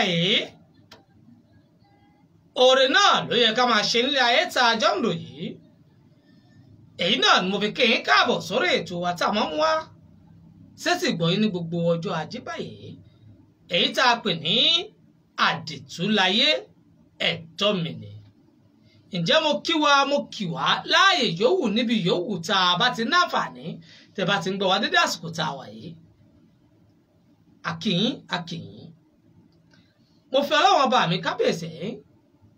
Báyìí, oore náà ló yẹ ká máa ṣe nílé ayé tá a jọ ń lò yìí. Èyí náà ni mo fi kí yín káàbọ̀ sórí ètò wa tá a máa ń wá sétí gbọ́ yín ní gbogbo ọjọ́ ajé báyìí, èyí tá a pè ní Àdìtúláyé Ẹ̀tọ́ Mi Ni. Ǹjẹ́ mo kí wa, mo kí wa láàyè yòówù níbi yòówù tá a bá ti náfààní tẹ́ bá ti ń gbọ́ wa dédé àsìkò tá a wà yìí. Àkìyín àkìyín, mo fi Ọlọ́run ọba mi kábíyèsí,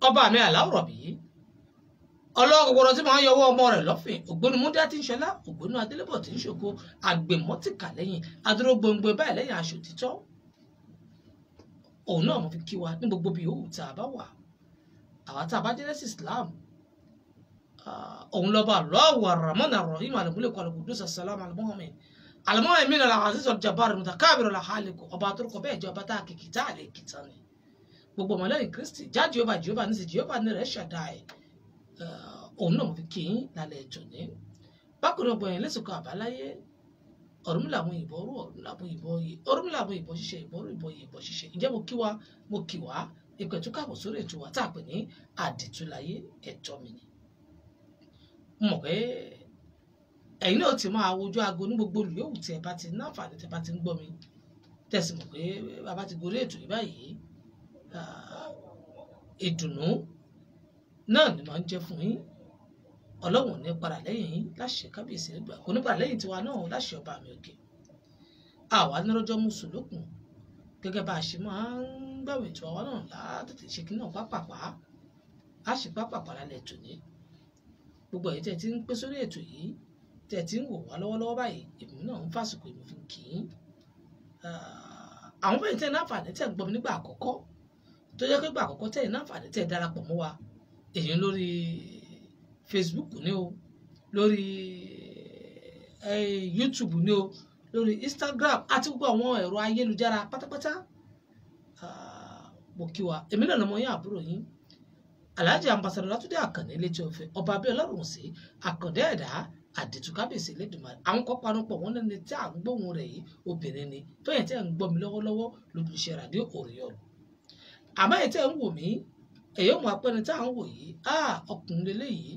ọba mi àláwọ̀rọ̀bí, ọlọ́gbọ̀rọ̀ tí máa ń yọwọ́ ọmọ rẹ̀ lọ́fìn, ògbóni múdíá tí ń ṣọlá, ògbóni adélébọ̀ tí ń ṣògo, àgbèmọ́tìkà lẹ́yìn adúró gbòǹgbò báyìí lẹ́yìn aṣọ òtítọ́. Òun náà mo fi kí wa ní gbogbo bí yòówù tá a bá wà. Àwa tá a bá jẹ́ lẹ́sìn Islam, òun lọ́ba Allahu Ar-Rahman Ar-Rahim al-Malik al-Quddus as-Salam al-Mu'min al-Mu'min al-Aziz al-Jabbar al-Mutakabir al-Khaliq, ọba àtúrúkọ bẹ́ẹ̀ jẹ́ ọba tá a kìkì tá a lè kìtàn ni. Gbogbo ọmọlẹ́yìn Kristi já Jèhófà, Jèhófà ní sí Jèhófà ní rẹ̀ ṣàdáì, òun náà mo fi kí yín lálẹ́ ẹjọ́ ní. Bákan náà gbọ̀nyìn lẹ́sìnkọ àbáláyé, Ọ̀rúnmìlà àwọn ìbọn rú, Ọ̀rúnmìlà àwọn ìbọn yè, Ọ̀rúnmìlà àwọn ìbọn ṣíṣe, ìbọn rú, ìbọn yè, ìbọn ṣíṣe. Ǹjẹ́ mo kí wa, mo kí wa ìpè tó káàbọ̀ sórí ètò wa tá a pè ní Àdìtúláyé Ẹ̀tọ́ Mi Ni. Mo mọ̀ pé ẹ̀yin náà ti máa wojú aago ní gbogbo olùyòwù tí ẹ bá ti náfààní tí ẹ bá ti ń gbọ́ mi, tẹ̀sí mọ̀ pé bàbá ti gorí ètò yìí báyìí, ìdùnnú náà ni màá ń jẹ́ fún yín. Ọlọ́run ní padà lẹ́yìn yín láṣẹ kábíyèsí nígbà kò ní padà lẹ́yìn tiwa náà láṣẹ ọba mi òkè. Àwa nírọ́jọ́ mùsùlùkùn gẹ́gẹ́ bá a ṣe máa ń gbàwé ètò àwa náà látètè ṣe kí náà pápápá á ṣe pápápá lálẹ́ ètò ní. Gbogbo èyí tẹ́ ti ń pé sórí ètò yìí, tẹ́ ti ń wò wá lọ́wọ́lọ́wọ́ báyìí, èmi náà ń fàsìkò èmi fi kì í. Àwọn bẹ́ẹ̀ tẹ́ náfààní tẹ́ ń gbọ́ mi nígbà àkọ́kọ́, tó jẹ́ pé gbà àkọ́kọ́ tẹ́ náfààní tẹ́ darapọ̀ mọ́ wa, èyí lórí Facebook ni o, lórí YouTube ni o, lórí Instagram àti gbogbo àwọn ẹ̀rọ ayélujára pátápátá. Mo kí wa, èmi náà lọmọ yín, àbúrò yín, Alhaji Ambassador Látúndé Àkànní létí ọ̀fẹ́, ọba abẹ́ Ọlọ́run sí Àkàndé ẹ̀dá Àdìtú kábíyèsí Elédùmarè. Àwọn kan panupọ̀ wọn lẹ́ni tí à ń gbóhùn rẹ̀ yìí obìnrin ni, fẹ́yìn tí à ń gbọ́ mi lọ́wọ́lọ́wọ́ lójú iṣẹ́ ràdíò Òrìọ̀lù. Àmọ́ èyí tẹ́ ń wò mí, èyí ò mọ apẹ́ni tí à ń wò yìí, ọkùnrin lélẹ́yìí,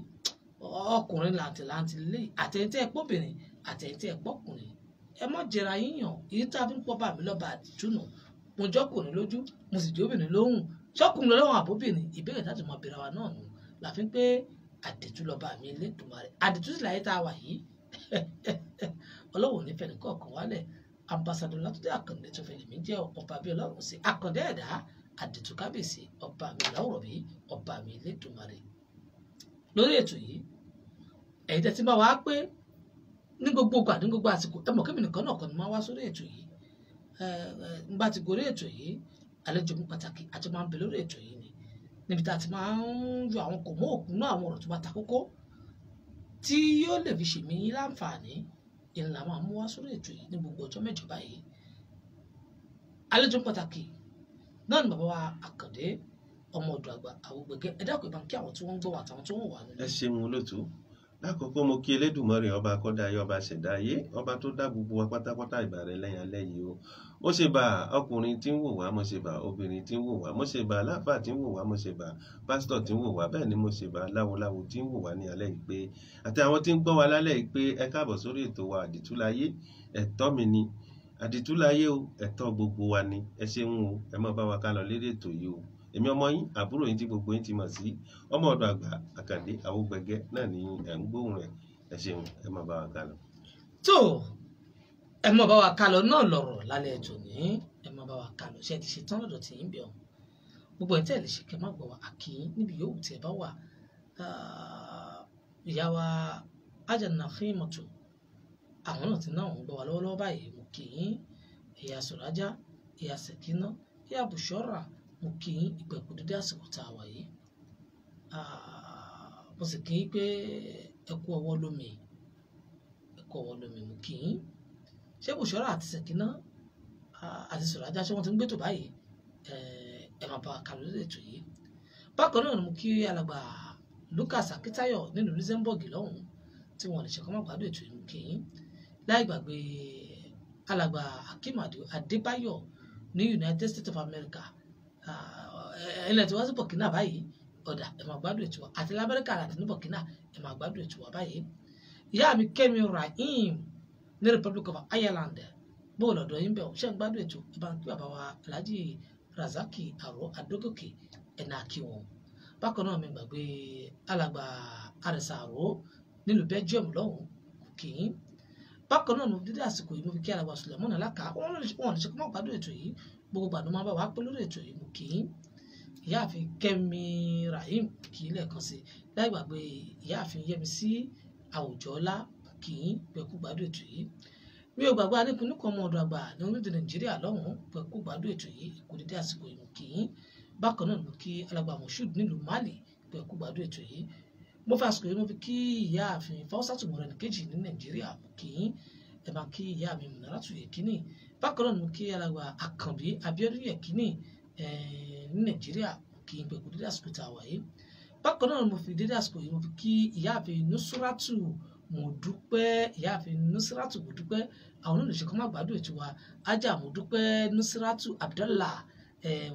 ọkùnrin làǹtìlanti lélẹ́yìí, àtẹ̀yìn tẹ́ ẹ pọ́bìnrin, àtẹ̀yìn tẹ́ ẹ pọ́kùnrin, ẹ mọ́ jẹra yíyàn. Èyí tá a fi ń pọ́ bá mi lọ́ba àdìtú nù. Mo jọ́kùnrin lójú, mo sì jóbìnrin lóhùn. Ṣọ́kùnrin lọ́wọ́ àbóbìnrin, ìbéèrè láti mọ abẹ́rẹ́ wa náà nù. La fi ń pé Àdìtú lọ́ba mi Elédùmarè. Àdìtú sì láyé tá a wà yìí. Ọlọ́run ò ní fẹ́ nìkọ̀ọ̀kan wálẹ̀. Ambassador Látúndé Àkàndé tó fẹ́ lèmi jẹ́ ọba bí Ọlọ́run sí Àkàndé ẹ̀dá Àdìtú kábíyèsí ọba mi láwùrọ̀bí ọba mi Elédùmarè. Lórí ètò yìí, ẹ̀yin tẹ́ ti bá wa pé ní gbogbo ìgbà ní gbogbo àsìkò, ẹ mọ̀ kí mi nìkan náà kọ́ ni máa wá sórí ètò yìí. N bá ti gorí ètò yìí, àlejò mi pàtàkì àti máa ń bẹ lórí ètò yìí ni, níbi tá a ti máa ń yọ àwọn kò mọ́ òkun náà, àwọn ọ̀rọ̀ tó bá ta kókó tí yóò lè fi ṣèmí yín láǹfààní, ìlànà máa mú wá sórí ètò yìí ní gbogbo ọjọ́ mẹ́jọ báyìí. Àlejò pàtàkì náà ni bàbá wa Àkàndé ọmọ ọ̀dọ̀ àgbà Àwògbẹ̀gẹ́. Ẹ dákun, ìbá ń kí àwọn tí wọ́n ń gbọ́ wa àtàwọn tí wọ́n wà nílé. Ẹ ṣeun olóòtú. Lákọ̀ọ́kọ́ mo kí Elédùmarè, ọba akọ́dá ayé, ọba ṣẹ̀dá ayé, ọba tó dá gbogbo wa pátápátá, ìbà rẹ̀ lẹ́yìn alẹ́ yìí o. Mo ṣe bá ọkùnrin tí ń wò wá, mo ṣe bá obìnrin tí ń wò wá, mo ṣe bá aláfáà tí ń wò wá, mo ṣe bá pásítọ̀ tí ń wò wá, bẹ́ẹ̀ ni mo ṣe bá láwoláwo tí ń wò wá ní alẹ́ yìí pé àti àwọn tí ń gbọ́ wa lálẹ́ yìí pé ẹ káàbọ̀ sórí ètò wa Àdìtúláyé Ẹ̀tọ́ Mi Ni. Àdìtúláyé o, ẹ̀tọ́ gbogbo wa ni. Ẹ ṣeun o, ẹ má bá wa ká lọ lérí ètò yìí o. Èmi ọmọ yín, àbúrò yín tí gbogbo yín ti mọ̀ sí ọmọ ọ̀dọ̀ àgbà Àkàndé Àwògbẹ̀gẹ́ náà ní ẹ̀ ń gbóhùn rẹ̀. Ẹ ṣeun, ẹ má bá wa ká lọ. Tó ẹ má bá wa ká lọ náà lọ̀rọ̀ lálẹ́ ètò ní, ẹ má bá wa ká lọ. Ṣé ẹ ti ṣe tán lọ́dọ̀ tí yín bẹ̀ ọ́? Gbogbo ẹ̀ tẹ́ ẹ lè ṣe kẹ́ má gbọ́ wa, àkìyín níbi yòówù tí ẹ bá wà. Ìyá wa Àjànà Fíìmọ̀tò, àwọn náà ti náà ń gbọ́ wa lọ́wọ́lọ́wọ́ báyìí, mo kì í. Ìyá Sọ̀rájà, ìyá Sẹ̀kínà, ìyá Bùṣọ́rà, mo kì í ìpẹ̀kù dídé àsìkò tá a wà yìí. Mo sì kì í pé ẹ kú ọwọ́ lómi, ẹ kú ọwọ́ lómi, mo kì í. Ṣé Bùṣọ́rà àti Sẹ̀kínà àti Sọ̀rájà ṣé wọ́n ti ń gbé tó báyìí? Ẹ máa bá wa kà lórí ètò yìí. Bákan náà ni mo kí alàgbà Lucas Akitayo nínú Luxembourg lọ́hùn-ún tí wọ́n lè ṣe kọ́ máa gbádùn ètò yìí, mo kì í. Láì gbàgbé alàgbà Hakeem Adébáyọ̀ ní United States of America. Ilẹ̀ tí wọ́n sí Burkina báyìí, ọ̀dà ẹ̀ máa gbádùn ètò wa àti lamẹ́ríkà àti ní Burkina, ẹ̀ máa gbádùn ètò wa báyìí. Ìyá mi Kẹ́mi Rahim ní Republic of Ireland, bó lọ́dọ̀ yín bẹ̀ ọ́ ṣe ń gbádùn ètò? Ẹ bá ń kí bàbá wa Alhaji Razaki Àrò Adógòkè, ẹ̀ náà kí wọn. Bákan náà mi gbàgbé alàgbà Àrẹ̀sà Àrò nílùú Belgium lọ́hùn, kì í. Bákan náà mo dídí àsìkò yìí mo fi kí alàgbà Sùlẹ̀mọ́nà Aláka, wọn lè ṣe kó má gbádùn ètò yìí, gbogbo gbàdúrà máa bá wa pé lórí ètò yìí, mo kì í. Ìyáàfin Kẹ́mi Rahim kì í lẹ́ẹ̀kan sí, láì gbàgbé ìyáàfin Yẹmisí Àwùjọ́lá kì í pẹ̀kú gbádùn ètò yìí. Mi ò gbàgbé aníkunníkan ọmọ ọ̀dọ̀ àgbà ní orílẹ̀-èdè Nàìjíríà lọ́hùn-ún, pẹ̀kú gbádùn ètò yìí, kò dídí àsìkò yìí mo kì í. Bákan náà mo kí alàgbà Moshood nílùú Mali, pẹ̀kú gbádùn ètò yìí. Mo fi àsìkò yìí mo fi kí ìyáàfin Fawzatu Mọ́rẹ́níkejì ní Nàìjíríà, mo kì í. Ẹ máa kí ìyá mi Mùnáràtù Yẹkínì. Bákan náà mo kí alàgbà Àkànbí Abíọ́dún Yẹkínì ní Nàìjíríà, kì í pẹ̀kú dídí àsìkò tá a wà yìí. Bákan náà mo fi dídí àsìkò yìí mo fi kí ìyáàfin Nusratu Mọ́dúpẹ́, ìyáàfin Nusratu Mọ́dúpẹ́, àwọn olùṣe kan má gbádùn ètò wa. Ajá Mọ́dúpẹ́ Nusratu Abdallah,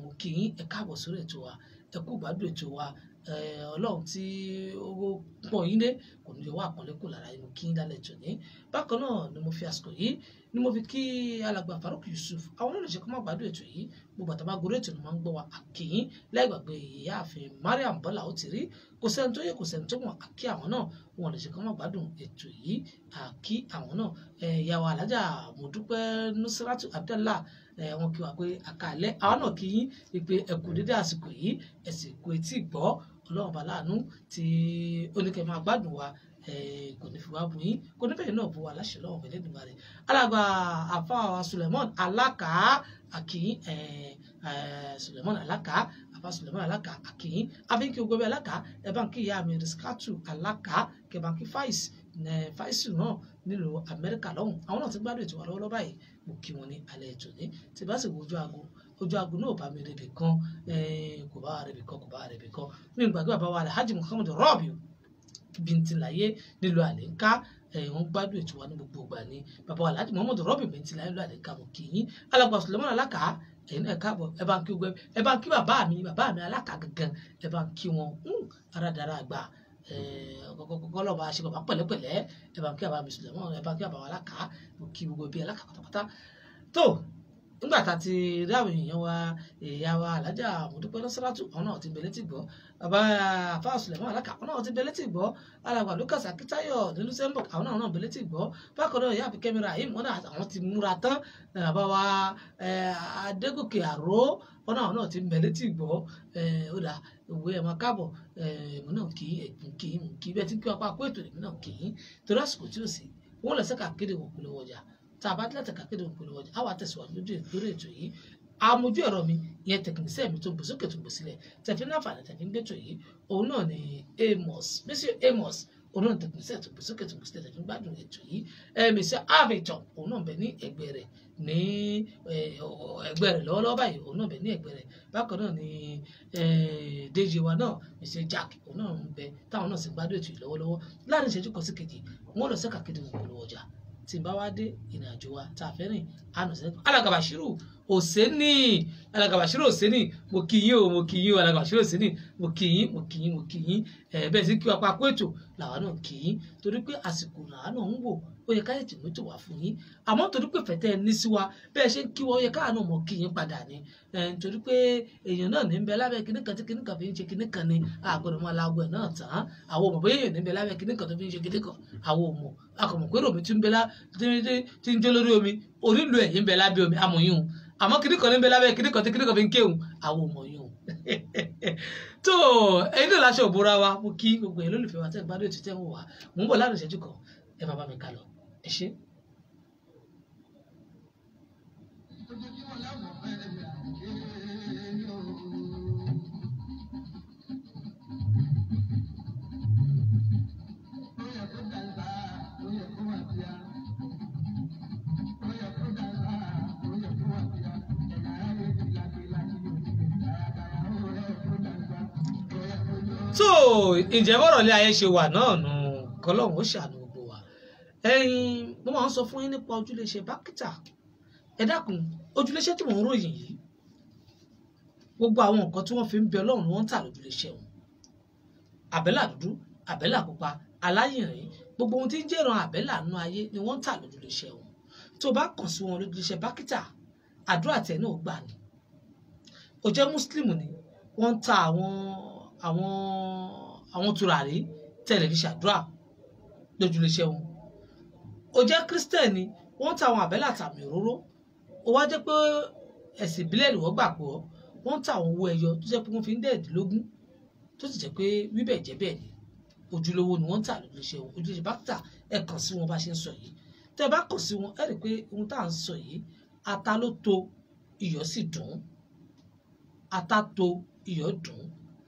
mo kì í, ẹ káàbọ̀ sórí ètò wa, ẹ kú gbádùn ètò wa. Ọlọ́run tí ó pọ̀ yín dé kò ní yọ wá àpọ́nlé kù lára yín, mo kí yín lálẹ́ tòní. Bákan náà ni mo fi àsìkò yìí ni mo fi kí alàgbà Farouk Yusuf, àwọn olùṣe kan má gbádùn ètò yìí, gbogbo àtàbà gorí ètò ni máa ń gbọ́ wa, àkìyín. Lẹ́gbàgbé ìyáàfin Mariam Bọ́lá ó ti rí, kò sẹ́ni tó yẹ kò sẹ́ni tó mọ̀, àkí àwọn náà, wọn lè ṣe kán má gbádùn ètò yìí, àkí àwọn náà. Ìyàwó alájà Mọ́dúpẹ́ Nusratu Abdallah, wọn kí wa pé àkàlẹ́, àwọn náà kí yín pé ẹ kú dédé àsìkò yìí, ẹ sì kú etí gbọ́. Ọlọ́run bá láàánú tí oníkẹ́ máa gbádùn wa, kò ní fi wá bu yín, kò ní bẹ́ẹ̀ náà bu wa láṣẹ lọ́wọ́ Ẹlẹ́dùmarè. Alàgbà àfa Suleiman Aláka àkìyín, Suleiman Aláka, àfa Suleiman Aláka àkìyín, àfi kí ogbó Aláka, ẹ bá ń kí ìyá mi Riskatu Aláka, kẹ bá ń kí Fáìsì náà nílùú Amẹ́ríkà lọ́hùn, àwọn náà ti gbádùn ètò wa lọ́wọ́lọ́wọ́ báyìí, mo kí wọn ní alẹ́ ètò ní. Tí bá sì wo ojú aago, ojú aago náà bá mi rebè kan, kò bá rebè kan, kò bá rebè kan. Mi gbàgbé bàbá wa Alhaji Muhammad Rabiu Bintilaye nílùú Àlẹ́ńká, wọ́n gbádùn ètò wa ní gbogbo ìgbà ni. Bàbá wa Alhaji Muhammad Rabiu Bintilaye nílùú Àlẹ́ńká, mo kí yín. Alàgbà Suleiman Aláka, ẹ̀yin náà káàbọ̀, ẹ bá ń kí gbẹ, ẹ bá ń kí bàbá mi Aláka gangan, ẹ bá ń kí wọn, ara dára àgbà kọlọba ṣe bàbá pẹ̀lẹ́pẹ̀lẹ́, ẹ bá ń kí bàbá mi Suleiman, ẹ bá ń kí bàbá wa Aláka, mo kí gbogbo ẹbí Aláka pátápátá. Tó nígbà tá a ti rí àwọn èèyàn wa, ìyá wa Alájà Mọ́dúpẹ́ Nusratu, àwọn náà ti bẹ létí gbọ́, bàbá àfa Suleiman Aláka, àwọn náà ti bẹ létí gbọ́, alàgbà Lucas Akitayo ní Luxembourg, àwọn náà bẹ létí gbọ́. Bákan náà ìyá Kẹ́mi Rahim, wọn náà àwọn ti múra tán, bàbá wa Adégòkè Àró, wọn náà ti bẹ létí gbọ́. Ó dà òwe ẹ̀ máa káàbọ̀, èmi náà kì í kì í kì í bẹ́ẹ̀ tí kí wọ́n pa kó ètò èmi náà kì í torí àsìkò tí ò sí, wọ́n lọ sẹ́ka kéde wọn kúlẹ̀ wọjà. Tá a bá dé láti kàkéde òpin ọjà, á wà tẹ̀síwájú lórí ètò yìí. Amójú ẹ̀rọ mi ìyẹn tẹkinísẹ́ mi tó ń bọ̀ sókè tó ń bọ̀ sílẹ̀ tẹ̀fín náfààní tẹ̀fín gbẹ́tò yìí, òun náà ni Amos, Monsieur Amos, òun náà tẹkinísẹ́ tó ń bọ̀ sókè tó ń bọ̀ sílẹ̀ tẹ̀fín gbádùn ètò yìí. Monsieur Avitọ, òun náà bẹ ní ẹgbẹ́ rẹ̀, ní ẹgbẹ́ rẹ̀ lọ́wọ́lọ́wọ́ báyìí, òun náà bẹ ní ẹgbẹ́ rẹ̀. Bákan náà ni DJ wa náà Monsieur Jack, òun náà ń bẹ táwọn náà sì gbádùn ètò yìí lọ́wọ́lọ́wọ́. Láàrin ìṣẹ́jú kan sí kejì, wọ́n lọ sẹ́ka kéde òun polówó ọjà. Tí n bá wá dé ìrìn àjò wa tá a fẹ́ rìn àná sẹ́yìn. Alàgbà Bashiru Òsénì, Alàgbà Bashiru Òsénì, mo kí yín o, mo kí yín o, Alàgbà Bashiru Òsénì, mo kí yín, mo kí yín, mo kí yín. Bẹ́ẹ̀ sì kí wa pa kó ètò làwa náà kí yín, torí pé àsìkò làwa náà ń wò, ó yẹ ká ètò mọ́tò wá fún yín. Àmọ́ torí pé fẹ̀tẹ́ ní sí wa, bẹ́ẹ̀ ṣe ń kí wa, ó yẹ káà náà mọ̀ kí yín padà ni. Torí pé èèyàn náà ní ń bẹ lábẹ́ kinní kan tí kinní kan fi ń ṣe kinní kan ni, a gbọ́dọ̀ máa la aago ẹ̀ náà tán. Àwọn ò mọ̀ bóyá èèyàn ní ń bẹ lábẹ́ kinní kan tó fi ń ṣe kinní kan, àwọn ò mọ̀. A kò mọ̀ pé ròmí tí ń bẹ lá tí ń jó lórí omi, onílù ẹ̀yìn ń bẹ lábẹ́ omi, àmọ̀ yín o. Àmọ́ kinní kan ní ń bẹ lábẹ́ kinní kan tí kinní kan fi ń kéwòn, àwọn ò mọ̀ yín o. Tó ẹ̀yin náà láṣọ òbúra wa, mo kí gbogbo ẹ̀yin lólùfẹ́ wa tẹ́ ń gbádùn ètò tẹ́ ń wò wá. Mò ń bọ̀ láàrin ìṣẹ́jú kan, ẹ máa bá mi ká lọ. Ẹ ṣé. Ojoojúmọ́ láwọn fẹ́ rẹ̀ yóò. Ó yẹ kó dàgbà, ó yẹ kó wà bíá. Ó yẹ kó dàgbà, ó yẹ kó wà bíá. Ẹ̀yà ayé ti láti láti òní. Dáradára ó yẹ kó dàgbà, ó yẹ kó yọ. Tó ǹjẹ́ bọ́rọ̀ lé ayé ṣe wà náà nù, kọ́lọ́hún ó ṣàánú gbogbo wa. Ẹ̀yin mo máa ń sọ fún yín nípa ojúléṣe Bákítà. Ẹ dákun, ojúléṣe tí mò ń ròyìn yìí, Gbogbo àwọn nǹkan tí wọ́n fi ń bẹ Ọlọ́run ni wọ́n ń tà lójúlé iṣẹ́ wọn. Àbẹ́là dúdú, àbẹ́là pupa, aláyìnrín, gbogbo ohun tí ń jẹ́ràn àbẹ́là nú ayé ni wọ́n ń tà lójúlé iṣẹ́ wọn. Tó bá kàn sí wọn lójúlé iṣẹ́ Bákítà, àdúrà tẹ̀ náà gbà ní. Ó jẹ́ mùsùlùmí ni wọ́n ń ta àwọn tùràrí tẹ̀lé fi ṣàdúrà lójúlé iṣẹ́ wọn. Ó jẹ́ kírísítẹ̀nì, wọ́n ń ta àwọn àbẹ́là tàmì òróró. Ó wá jẹ́ pé ẹ̀sìn ìbílẹ̀ ni wọ́n gbàgbọ́, wọ́n ń ta àwọn owó ẹyọ tó jẹ́ pé wọ́n fi ń dẹ̀ẹ̀dínlógún, tó sì jẹ́ pé wíbẹ̀ jẹ́ bẹ́ẹ̀ ni. Ojúlówó ni wọ́n ń tà lójúlé iṣẹ́ wọn. Ojúlé iṣẹ́ Bákítà, ẹ kàn sí wọn bá ṣe ń sọ yìí. Tẹ́ ẹ bá kàn sí wọn, ẹ rí i pé ohun tá à ń sọ yìí, ata ló to, iyọ̀ sì dùn. Ata to, iyọ̀ dùn.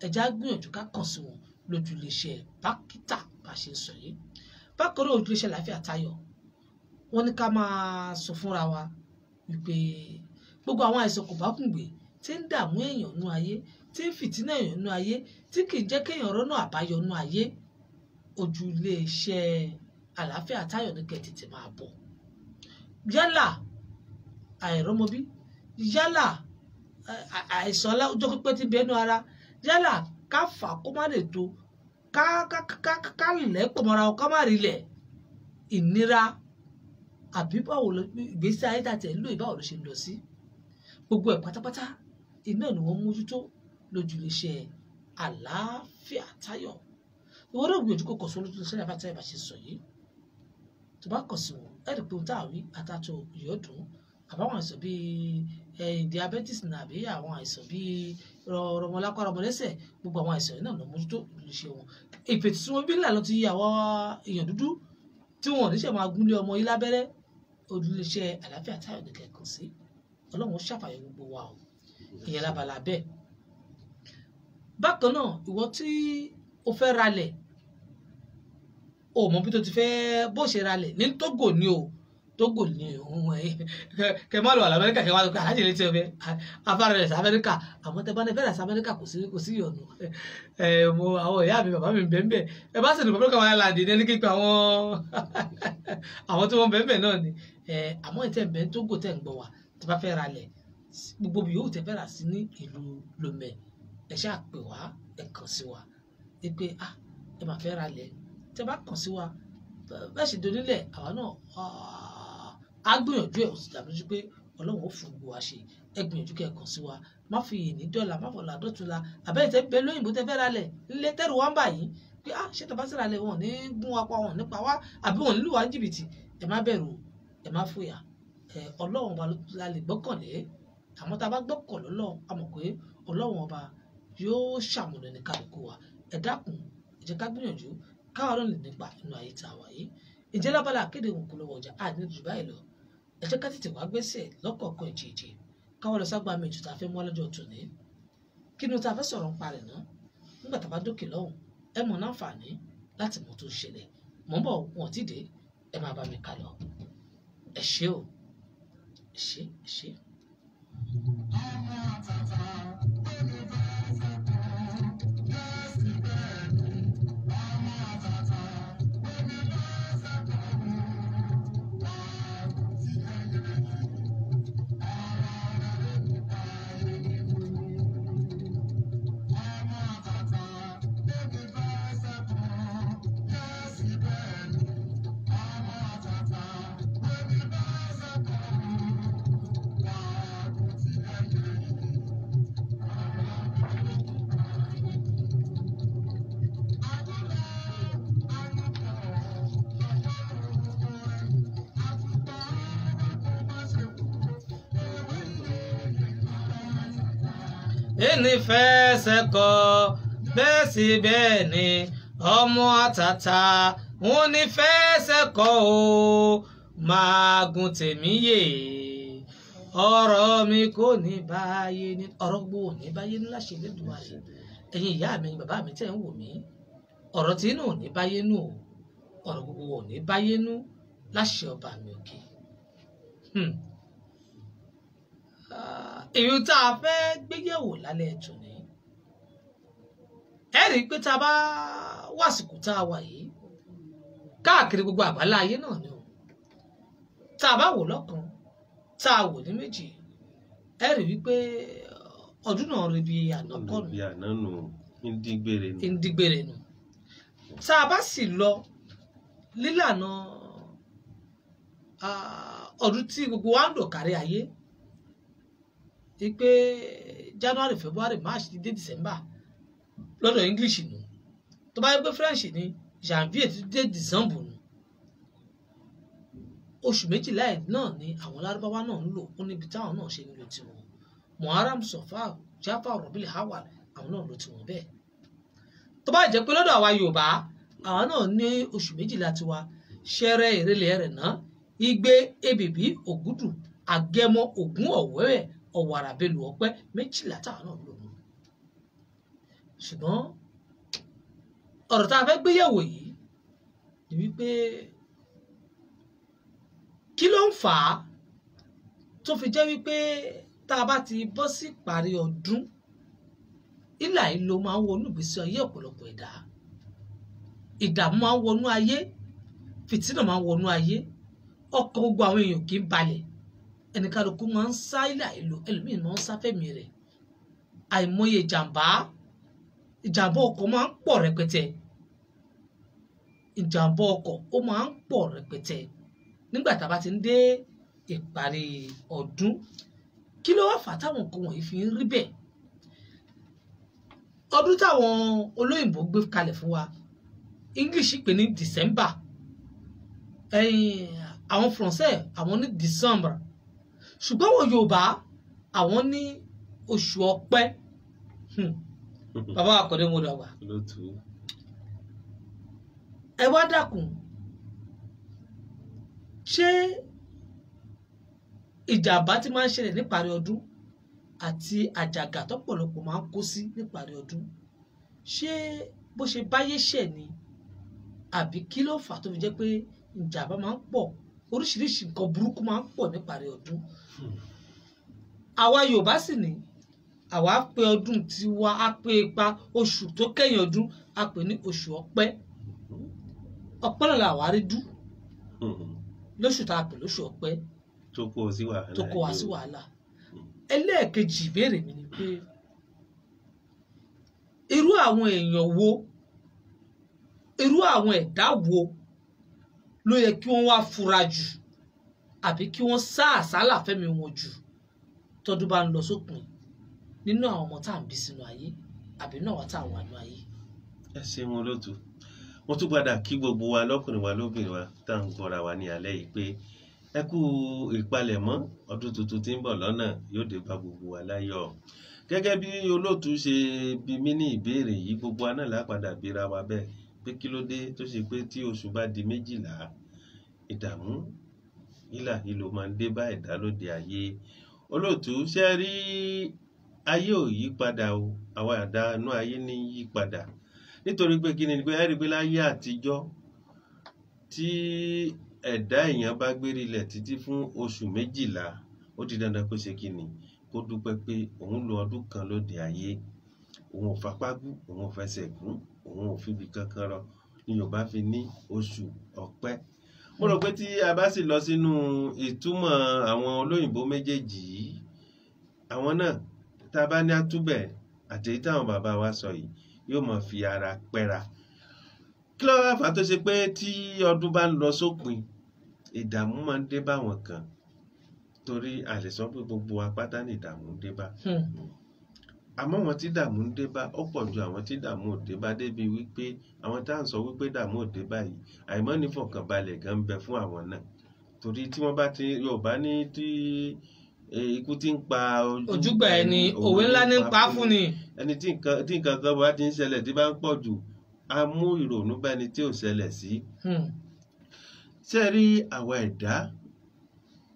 Ẹ já gbìyànjú ká kàn sí wọn lójúlé iṣẹ́ Bákítà bá ṣe ń sọ yìí. Bákan náà, ojúlé iṣẹ́ Àlàáfíà Táyọ̀, wọ́n ní ká máa sọ fúnra wa wípé gbogbo àwọn àìsàn kò bá kùngbé tí ń dààmú èèyàn nú ayé, tí ń fìtínà èèyàn nú ayé, tí kì í jẹ́ kéèyàn rọ́nà àbáyọ nú ayé, ojúlé iṣẹ́ Àlàáfíà Táyọ̀ ní kẹ́ tètè máa bọ̀. Yálà àìrọ́mọbí, yálà àìsàn ọjọ́ pípẹ́ tí ń bẹ nú ara, yálà ká fà kó má lè tó, ká ká ká ká lẹ̀ pọ̀ mọ́ra ká má rí lẹ̀, ìnira àbí báwo ló ìgbésí ayé tàtẹ̀ ń lò, báwo ló ṣe ń lọ sí. Gbogbo ẹ̀ pátápátá iná ni wọ́n mójútó lójúlé iṣẹ́ Àlàáfíà Táyọ̀. Ìwọ náà gbìyànjú kó kàn sí lójúlé iṣẹ́ Àlàáfíà Táyọ̀ bá ṣe sọ yìí. Tó bá kàn sí wọn, ẹ rí i pé ohun tá à wí àtàtò ìyọ́dún, àbáwọn àìsàn bíi diabetes ní àbí àwọn àìsàn bíi rọmọlápá rọmọlẹ́sẹ̀, gbogbo àwọn àìsàn yìí náà ló mójútó lójúlé iṣẹ́ wọn. Ìpètè tí wọ́n bí ńlá lọ ti àwọn èèyàn dúdú tí wọn ò ní ṣe máa gúnlé ọmọ yìí lábẹ́rẹ́, ojúlé iṣẹ́ Àlàáfíà Táyọ̀ ní kẹ̀kàn sí. Ọlọ́run ó ṣàfàyọ gbogbo wa o. Ìyẹn lábala bẹ́ẹ̀. Bákan náà, ìwọ tí o fẹ́ ralẹ̀, o mọ bí tó ti fẹ́ bó ṣe ralẹ̀ ní Tógò ni o. Tógò ni òun ẹ̀ kẹ má lọ Amẹ́ríkà, kẹ má lọ alájẹ létí ọbẹ̀ afárá rẹ̀ sí Amẹ́ríkà. Àmọ́ tẹ bá ní fẹ́rẹ̀ sí Amẹ́ríkà, kò sí ìyọnu. Ẹ mo àwọn ìyá mi bàbá mi bẹ́ẹ̀ ẹ bá sì ní bàbá kan láǹdì ní ẹni kíkọ àwọn tí wọ́n bẹ́ẹ̀ náà ni. Ẹ àmọ́ ìtẹ̀ bẹ́ẹ̀ Tógò tẹ̀ ń gbọ́ wa, tẹ bá fẹ́ ralẹ̀, gbogbo bí yóò tẹ fẹ́ rà sí ní ìlú Lomé, ẹ ṣáà pè wá, ẹ kàn sí wa pé ah ẹ máa fẹ́ ralẹ̀. Tẹ bá kàn sí wa, bẹ́ẹ̀ sì donílẹ̀, àwa náà á gbìyànjú ẹ̀, ó sì dàbí lójú pé Ọlọ́run ó fún gbogbo wa ṣe. Ẹ gbìyànjú kẹ́ ẹ kàn sí wa. Má fi ìní dọ́là, má fọlá dọ́tun la. Àbẹ́yẹ tẹ́ bẹ lóyìnbó tẹ́ fẹ́ ralẹ̀ ńlẹ̀ tẹ́rù wá ń bà yín pé ah ṣé tọ́ bá sí ralẹ̀ wọn ò ní gún wa pa, wọn ò ní pa wá, àbí wọn ò ní lù wá ní jìbìtì. Ẹ má bẹ̀rù, ẹ má fòyà. Ọlọ́run ọba la lè gbọ́kànlé. Àmọ́ tá a bá gbọ́kàn lọ́lọ́run, a mọ̀ pé Ọlọ́run ọba yóò ṣàmùlò ní kálukú wa. Ẹ dákun, ẹ jẹ́ ká gbìyànjú káwọn náà lè nípa inú ayé tá a wà yìí. Ǹjẹ́ lábala akéde òun kò lọ́wọ́ ọjà àdínní jù báyìí lọ. Ẹ jẹ́ ká tètè wá gbèsè lọ́kọ̀ọ̀kan ìjèèjì káwọn lọ ságbá mi ètò tá a fẹ́ mú ọlọ́jọ́ tòní. Kí ni tá a fẹ́ sọ̀rọ̀ ń parẹ̀ náà? Nígbà tá a bá dókè lọ́hùn, ẹ mọ̀ náǹfààní láti mọ̀ tó ṣẹlẹ̀. Mò ń bọ̀, wọn ò tí ì dé, ẹ máa bá mi kà lọ. Ẹ ṣé o, ẹ ṣé, ẹ ṣé. Ẹni fẹsẹ̀ kọ bẹ́ẹ̀ sì bẹ́ẹ̀ ni ọmọ àtàtà wọn ní fẹsẹ̀ kọ o, máa gun tèmi yè, ọ̀rọ̀ mi kò ní báyé ní, ọ̀rọ̀ gbogbo ò ní báyé ní láṣẹ Elédùmarè. Ẹ̀yin ìyá mi bàbá mi tẹ̀ ń wò mí, ọ̀rọ̀ tí inú ò ní báyé nù o, ọ̀rọ̀ gbogbo ò ní báyé nú láṣẹ ọba mi òkè. Èyí tá a fẹ́ gbéyẹ̀wò lálẹ́ tòní, ẹ rí i pé tá a bá wàsìkò tá a wà yìí káàkiri gbogbo àgbálá ayé náà ni o, tá a bá wò lọ́kàn, tá a wò ní méjì, ẹ rí wípé Ọdún náà rí bí àná kọ́ nù. Bí àná nù, ń dígbére nù. Ń dígbére nù. Tá a bá sì lọ lílànà ọdún tí gbogbo wa ń lò kárí ayé, wípé January, February, March ti dé December lọ́dọ̀ English nù. Tó bá yẹ pé French ni, Janvier ti dé December nù. Oṣù méjìlá ẹ̀ náà ni àwọn Lárúbáwá náà ń lò ó níbi táwọn náà ṣe ń lò tiwọn. Muharram, Safar, Jafar, Rabiul Awwal, àwọn náà lò tiwọn bẹ́ẹ̀. Tó bá jẹ́ pé lọ́dọ̀ àwa Yorùbá, àwa náà ní oṣù méjìlá tiwa: Ṣẹrẹ, Èrèlé, Ẹrẹ̀nà, Igbe, Èbìbí, Ògúdù, Àgẹmọ, Ògún, Ọ̀wẹ́wẹ̀, Ọ̀wàrà, Bélú, Ọ̀pẹ, méjìlá táwa náà lò nù. Ṣùgbọ́n ọ̀rọ̀ tá a fẹ́ gbéyẹ̀wò yìí ni wípé kí ló ń fà á tó fi jẹ́ wípé tá a bá ti bọ́ sí ìparí ọdún, ìlà yìí ló máa ń wọnú ìgbésí ayé ọ̀pọ̀lọpọ̀ ẹ̀dá. Ìdààmú máa ń wọnú ayé, fìtínà máa ń wọnú ayé, ọkàn gbogbo àwọn èèyàn kì í balẹ̀, ẹnìkanlùkù máa ń sá ìlà yìí lò, ẹlòmíì máa ń sá fẹ́mi rẹ̀. Àìmọye ìjàmbá, ìjàmbá ọkọ̀ máa ń pọ̀ rẹpẹtẹ. Ìjàmbá ọkọ̀ ó máa ń pọ̀ rẹpẹtẹ nígbà tá a bá ti ń dé ìparí ọdún. Kí ló wá fà á táwọn nǹkan wọ̀nyí fi ń rí bẹ́ẹ̀? Ọdún táwọn olóyìnbó gbé kalẹ̀ fún wa, English pè ní December, ẹ̀yìn àwọn Français àwọn ní December, ṣùgbọ́n àwọn Yorùbá àwọn ní oṣù Ọ̀pẹ. Bàbá àkọ́dé mo dàgbà. Lótú. Ẹ wá dákun, ṣé ìjàmbá tí máa ń ṣẹlẹ̀ níparí ọdún àti àjàgà tọ́pọ̀lọpọ̀ máa ń kó sí níparí ọdún, ṣé bó ṣe báyé ṣẹ̀ ni, àbí kí ló fà á tó fi jẹ́ pé ìjàmbá máa ń pọ̀, oríṣiríṣi nǹkan burúkú máa ń pọ̀ níparí ọdún? Àwa Yorùbá sì ní àwa pé ọdún tiwa, á pé ipa oṣù tó kẹ́yìn ọdún, á pè ní oṣù Ọ̀pẹ. Ọ̀pẹ náà làwa rí dú lóṣù tá a pè lóṣù Ọ̀pẹ tó kó o sí wàhálà. Tó kó wa sí wàhálà. Ẹlẹ́ẹ̀kejì ìbéèrè mi ni pé irú àwọn èèyàn wo, irú àwọn ẹ̀dá wo ló yẹ kí wọ́n wá fura jù àbí kí wọ́n sá àsálà fẹ́mi wọn jù tọdún bá ń lọ sópin, nínú àwọn ọmọ tá à ń bí sínú ayé àbí nínú àwọn tá à ń wà nínú ayé? Ẹ ṣeun olóòtú. Mo tún padà kí gbogbo wa lọ́kùnrin wa lóbìnrin wa tá à ń gbọ́ra wa ní alẹ́ yìí pé ẹ kú ìpalẹ̀mọ́ ọdún tuntun tí ń bọ̀ lọ́nà, yóò dé bá gbogbo wa láyọ̀. Gẹ́gẹ́ bí olóòtú ṣe bi mí ní ìbéèrè yìí, gbogbo wa náà lápadà bíra wa bẹ́ẹ̀ pé kí ló dé tó ṣe pé tí oṣù bá di méjìlá, ìdààmú ìlà ìlò máa ń dé bá ẹ̀dá lóde ayé. Olóòtú, ṣe rí ayé ò yí padà o, àwa ẹ̀dá inú ayé ní yí padà. Nítorí pé kí ni pé ẹ rí i pé láyé àtijọ́, tí ẹ̀dá èèyàn bá gbérí ilẹ̀ títí fún oṣù méjìlá, ó di dandan kó ṣe kí ni, kó dúpẹ́ pé òun lo ọdún kan lóde ayé, òun ò fapá gún, òun ò fẹsẹ̀ gún, òun ò fibi kankan rọ, ni Yorùbá fi ní oṣù Ọ̀pẹ. Mo rò pé tí a bá sì lọ sínú ìtumọ̀ àwọn olóyìnbó méjèèjì yìí, àwọn náà tá a bá ní àtúbẹ̀ àti èyí táwọn bàbá wa sọ yìí, yóò máa fi ara pẹ́ra. Kí ló wá fà á tó ṣe pé tí ọdún bá ń lọ sópin, ìdààmú máa ń dé báwọn kan? Torí a lè sọ pé gbogbo wa pátá ní ìdààmú ń dé bá, àmọ́ àwọn tí dààmú ń dé bá ó pọ̀ ju àwọn tí dààmú ò dé bá, débi wípé àwọn tá à ń sọ wípé dààmú ò dé bá yìí, àìmọ́ ní fọkànbalẹ̀ gan ń bẹ fún àwọn náà. Torí tí wọ́n bá ti Yorùbá ní tí ikú ti ń pa ojúgbà ẹni, òwe ńlá ní pa á fún ni. Ẹni tí nǹkan kan bá ti ń ṣẹlẹ̀ tí bá ń pọ̀ jù, á mú ìrònú bá ẹni tí ò ṣẹlẹ̀ sí. Ṣé ẹ rí àwa ẹ̀dá,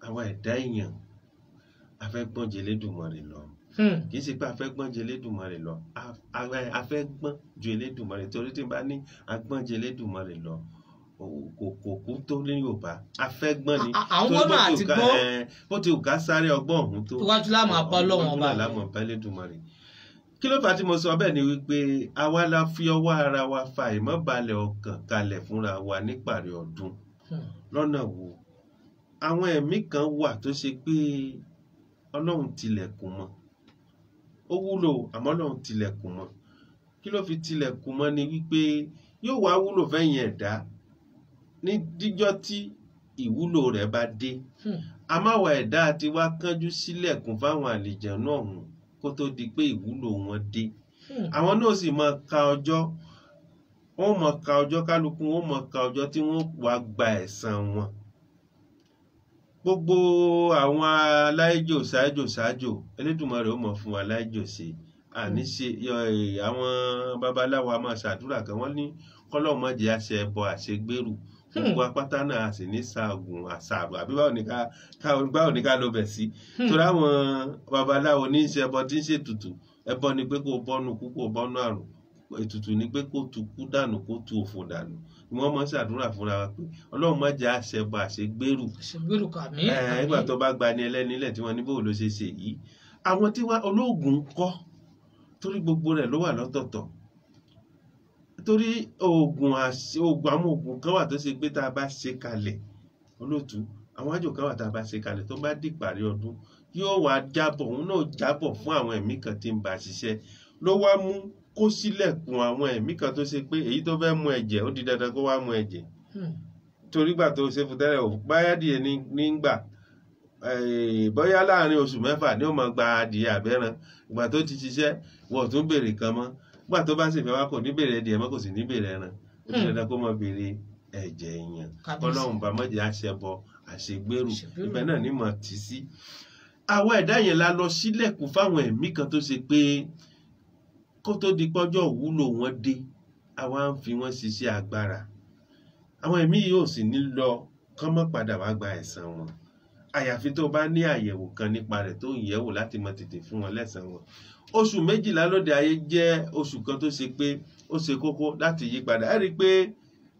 àwa ẹ̀dá èèyàn, a fẹ́ gbọ́n ju Elédùmarè lọ. Kì í ṣe pé a fẹ́ gbọ́n ju Elédùmarè lọ, a fẹ́ gbọ́n ju Elédùmarè, torí tí n bá ní a gbọ́n ju Elédùmarè lọ, kò kú tó ní Yorùbá, a fẹ́ gbọ́n ni. Àwọn Torí gbọ́n àti gbọ́n. Bó ti wù ká sáré ọgbọ́n ọ̀hún tó, iwájú la máa bá Ọlọ́run ọba. Iwájú náà la máa bá Elédùmarè. Kí ló fà á tí mo sọ bẹ́ẹ̀ ni wípé àwa la fi ọwọ́ ara wa fa ìmọ̀balẹ̀ ọkàn kalẹ̀ fúnra wa níparí ọdún. Lọ́nà wo? Àwọn ẹ̀mí kan wà tó ṣe pé Ọlọ́run tilẹ̀kùn mọ́, Ó wúlò, àmọ́ Ọlọ́run tilẹ̀kùn mọ́. Kí ló fi tilẹ̀kùn mọ́ ni wípé yóò wá wúlò fẹ́yìn ẹ̀dá ní díjọ́ tí ìwúlò rẹ̀ bá dé. Àmọ́ ẹ̀dá ti wá kánjú sílẹ̀kùn fáwọn àlìjànú ọ̀hún kó tó di pé ìwúlò wọn dé. Àwọn náà sì máa ka ọjọ́, wọ́n máa ka ọjọ́, kálukú wọ́n máa ka ọjọ́ tí wọ́n wá gba ẹ̀san wọn. Gbogbo àwọn aláìjò ṣáájò ṣáájò Elédùmarè ó mọ̀ fún wa aláìjò ṣe àní ṣe. Àwọn babaláwo a máa ṣàdúrà kan, wọ́n ní kọ́lọ́hun má jẹ́ àṣẹ ẹbọ àṣegbèrú, gbogbo apáta náà a sì ní ṣaògùn àṣàrò, àbí báwo ni ká ló bẹ̀ sí. Torí àwọn babaláwo ní í ṣe ẹbọ tí ń ṣètùtù. Ẹbọ ni pé kó bọ́nu kú, kó bọ́nu àrùn. Ètùtù ni pé kó tu kú dànù, kó tu òfò dànù. Ni wọ́n máa ń ṣàdúrà fúnra wa pé Ọlọ́run má jẹ́ àṣẹbọ àṣegbèrú. Àṣegbèrú kàmí. Nígbà tó bá gba ni ẹlẹ́ni ilẹ̀ tí wọ́n ní bóò ló ṣe ṣe yìí. Àwọn tí wá olóògùn ń kọ́, torí gbogbo rẹ̀ ló wà lọ́tọ̀ọ̀tọ̀. Torí oògùn oògùn àwọn oògùn kan wà tó ṣe pé tá a bá ṣe kalẹ̀, olóòtú, àwọn àjò kan wà tá a bá ṣe kalẹ̀ tó bá di ìparí ọdún yóò wá jábọ̀, òun náà jábọ̀ fún àwọn ẹ̀mí kan tí ń bá ṣiṣẹ́. Ló wá mú kó sílẹ̀kùn àwọn ẹ̀mí kan tó ṣe pé èyí tó fẹ́ mu ẹ̀jẹ̀ ó di dandan kó wá mu ẹ̀jẹ̀. Torí gbà tó ṣe fún tẹ́lẹ̀, báyà díẹ̀ nígbà bóyá láàrin oṣù mẹ́fà ni ó máa gba adìyẹ àbẹ́ran. Ìgbà tó ti ṣiṣẹ́ wọ́n tún béèrè kan mọ́. Ìgbà tó bá sì fẹ́ wá kò ní béèrè ẹdìyẹ mọ́, kò sì ní béèrè ẹran. Ó di dandan kó máa béèrè ẹ̀jẹ̀ èèyàn. Kọ́lọ́hun bá má jẹ́ àṣẹbọ àṣegbèrú, ibẹ̀ náà ní mọ̀ tí sí. Àwọn ẹ̀dá yẹn la lọ sílẹ̀kùn fáwọn ẹ̀mí kan tó ṣe pé kó tó di pọ́jọ́ wúlò wọn dé, àwa ń fi wọ́n ṣiṣẹ́ agbára. Àwọn ẹ̀mí yóò sì ní lọ kán mọ́ padà wá gba ẹ̀san wọn, àyàfi tó bá ní àyẹ̀wò kan nípa rẹ̀ tó ń yẹ̀wò láti mọ tètè fún wọn lẹ́san wọn. Oṣù 12 lóde ayé jẹ́ oṣù kan tó ṣe pé ó ṣe kókó láti yí padà. Ẹ rí i pé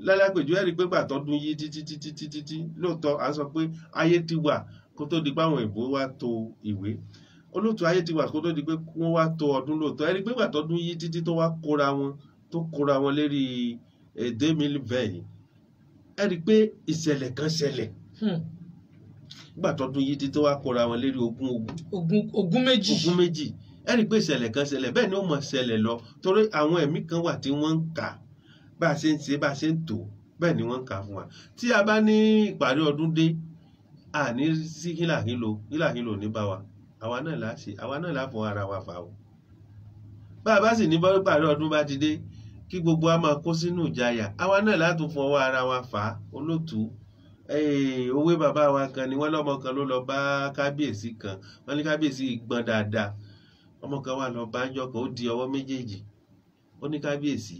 lálápèjú, ẹ rí i pé gbàtọ́dún yí títí títí títí tí lóòótọ́ à ń sọ pé ayé ti wà kó tó di pé àwọn òyìnbó wá to ìwé. Olóòtú, ayé ti wà kó tó di pé wọ́n wá to ọdún lóòótọ́. Ẹ rí i pé gbàtọ́dún yí títí tó wá kóra wọn, tó kóra wọn lérí 2020 yìí, ẹ rí i pé ìṣẹ̀lẹ̀ kan ṣẹlẹ̀. Gbàtọ́dún yí títí tó wá kóra wọn lérí ogún méjì. Ogún méjì. Ẹ rí i pé ìṣẹ̀lẹ̀ kan ṣẹlẹ̀, bẹ́ẹ̀ ni ó mọ̀ ṣẹlẹ̀ lọ, torí àwọn ẹ̀mí kan wà tí wọ́n ń kà bá a ṣe ń ṣe, bá a ṣe ń tò, bẹ́ẹ̀ ni wọ́n ń kà fún wa. Tí a bá ní ìparí ọdún dé, àní sí hílàhílo, hílàhílo ní bá wa, àwa náà là ṣe, àwa náà là fọ ara wa fà o. Bá a bá sì ní bọ́ ìparí ọdún bá ti dé, kí gbogbo wa máa kó sínú ìjayà, àwa náà là tún fọwọ́ ara wa fà á. Olóòtú, òwe bàbá wa kan ni wọ́n lọ́mọ kan ló lọ bá kábíyèsí kan, wọ́n ní kábíyèsí gbọ́n dáadáa. Ọmọ kan wà lọ bá ń jọ kan, ó di ọwọ́ méjèèjì, ó ní kábíyèsí,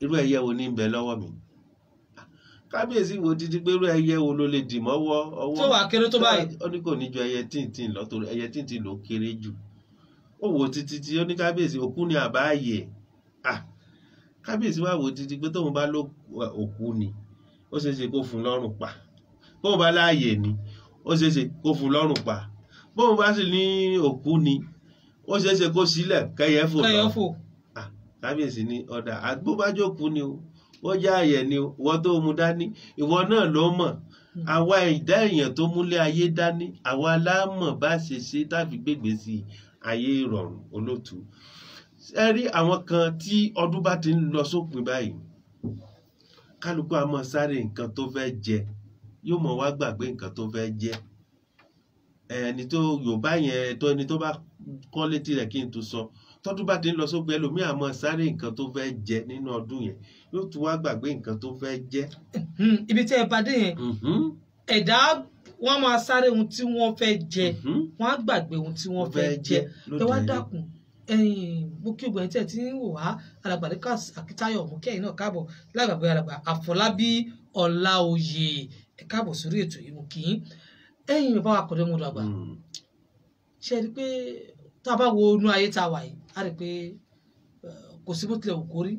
irú ẹyẹ wo ní ń bẹ lọ́wọ́ mi? Kábíyèsí wo títí pé irú ẹyẹ wo ló lè dì mọ́wọ́ ọwọ́ tó wà kéré tó báyìí? Ó ní kò ní ju ẹyẹ tíntìn lọ, torí ẹyẹ tíntìn ló kéré jù. Ó wo títí tí ó ní kábíyèsí, òkú ni àbá ààyè. Kábíyèsí wà wo títí pé tóun bá ló òkú ni, ó ṣeé ṣe kó fún lọ́rùn pa. Bóun bá láàyè ni, ó ṣeé ṣe kó fún lọ́rùn pa. Bóun bá sì ní òkú ni, ó ṣeé ṣe kó sílẹ̀ kẹyẹ fò lọ. Kábíyèsí ní ọ̀dà àgbóbájókù ni o, wọ́n já àyẹ̀ ni o, ìwọ tó mú dání, ìwọ náà ló mọ̀. Àwa ẹ̀dá èèyàn tó múlé ayé dání, àwa la mọ̀ bá ṣe ṣe tàbí gbègbè sí ayé ìrọ̀rùn. Olóòtú, ẹ rí àwọn kan tí ọdún bá ti ń lọ sópin báyìí, kálukú á máa sáré nǹkan tó fẹ́ jẹ, yóò mọ̀ wá gbàgbé nǹkan tó fẹ́ jẹ. Ẹni tó Yorùbá yẹn tó ẹni tó bá kọ́ létí rẹ̀ kí n tó sọ, tọ́dún bá ti ń lọ sópin, ẹlòmíì á máa sáré nǹkan tó fẹ́ jẹ nínú ọdún yẹn, yóò tún wá gbàgbé nǹkan tó fẹ́ jẹ. Ibi tí ẹ bá dé yẹn, ẹ̀dá wọ́n máa sáré ohun tí wọ́n fẹ́ jẹ, wọ́n á gbàgbé ohun tí wọ́n fẹ́ jẹ. Ẹ wá dákun, mo kí ogun ẹni tí ẹ ti ń wò wá, alàgbà Lucas Akíntayọ̀, mo kí ẹ̀yin náà káàbọ̀, lágbàgbé alàgbà Àfọlábí Ọláoyè, ẹ káàbọ̀ sórí ètò yìí, mo kí yín. Ẹ̀yin bàbá wa kọ̀dọ̀ mọ́dọ̀ àgbà, ṣe rí pé tá a bá wo inú ayé tá a wà yìí, a rí pé kò sí bó tilẹ̀ wù kó rí,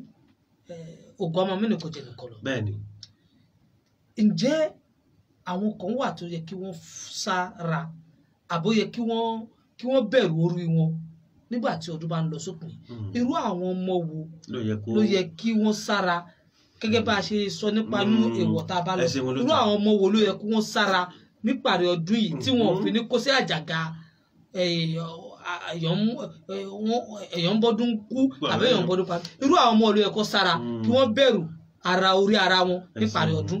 ògùn ọmọ mi nìkan jẹ nìkan lọ. Bẹ́ẹ̀ni. Ǹjẹ́ àwọn kan wà tó yẹ kí wọ́n sára, àbó yẹ kí wọ́n bẹ̀rù orí wọn nígbà tí ọdún bá ń lọ sópin? Irú àwọn ọmọ wo ló yẹ kí wọ́n sára, gẹ́gẹ́ bá a ṣe sọ nípa inú èèwọ̀ tá a bá lọ? Irú àwọn ọmọ wo ló yẹ kí wọ́n sára níparí ọdún yìí tí wọn ò fi ní kó sí àjàgà èèyàn ń bọ́dún kú àbí èèyàn ń bọ́dún pa. Irú àwọn ọmọ olóyè kó sára kí wọ́n bẹ̀rù ara orí ara wọn níparí ọdún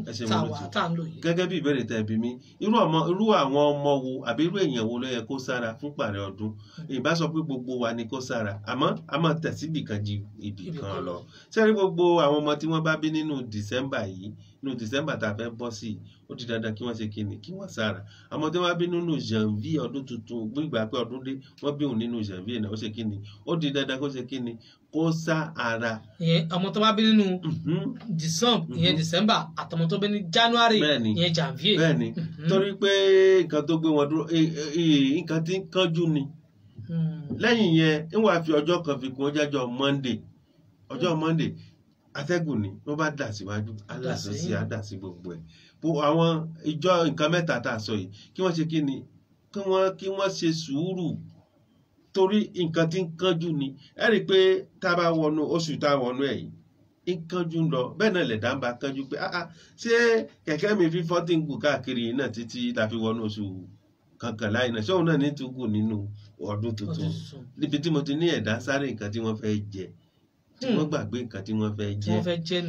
tá à ń lò yìí. Gẹ́gẹ́ bí ìbéèrè tẹ́ bi mí, irú àwọn ọmọ wo àbí irú èèyàn wo ló yẹ kó sára fún parí ọdún? Ìbá sọ pé gbogbo wa ni kó sára, àmọ́ a máa tẹ̀ síbì kan ju ibì kan lọ. Sẹ́rí gbogbo àwọn ọmọ tí wọ́n bá bí nínú December yìí, nínú December tá a fẹ́ bọ́ sí i, ó di dandan kí wọ́n ṣe kíni, kí wọ́n sára. Àmọ́ tí wọ́n bá bí nínú Janvier ọdún tuntun, gbígbà pé ọdún dé, wọ́n bí òun nínú Janvier náà, ó ṣe kíni, ó di dandan kó ṣe kíni, kó sá ara. Ìyẹn ọmọ tó bá bí nínú December, ìyẹn December, àtọmọ tó bí ní January, ìyẹn Janvier. Bẹ́ẹ̀ni, torí pé nǹkan tó gbé wọn dúró, nǹkan tí ń kánjú ni. Lẹ́yìn yẹn, ń wàá fi ọjọ́ kan fi kún ọjọ́ Monday. Ọjọ́ Monday atẹ́gùn ni wọ́n bá dà síwájú, á dà sí, á dà sí gbogbo ẹ̀. Bó àwọn ìjọ nǹkan mẹ́ta tá a sọ yìí, kí wọ́n ṣe kí ni, kí wọ́n ṣe sùúrù, torí nǹkan tí ń kánjú ni. Ẹ rí i pé tá a bá wọnú oṣù tá a wọnú ẹ̀ yìí, ń kánjú ń lọ, bẹ́ẹ̀ náà lẹ̀dá ń bá kánjú pé ṣé kẹ̀kẹ́ mi fífọ́ tí ń gùn káàkiri náà títí la fi wọnú oṣù kankan láì náà, ṣé òun náà ní tún gùn nínú ọdún tuntun? Níbi tí mo ti ní ẹ̀dá sáré nǹkan tí wọ́n fẹ́ jẹ, tí wọ́n gbàgbé nǹkan tí wọ́n fẹ́ jẹ.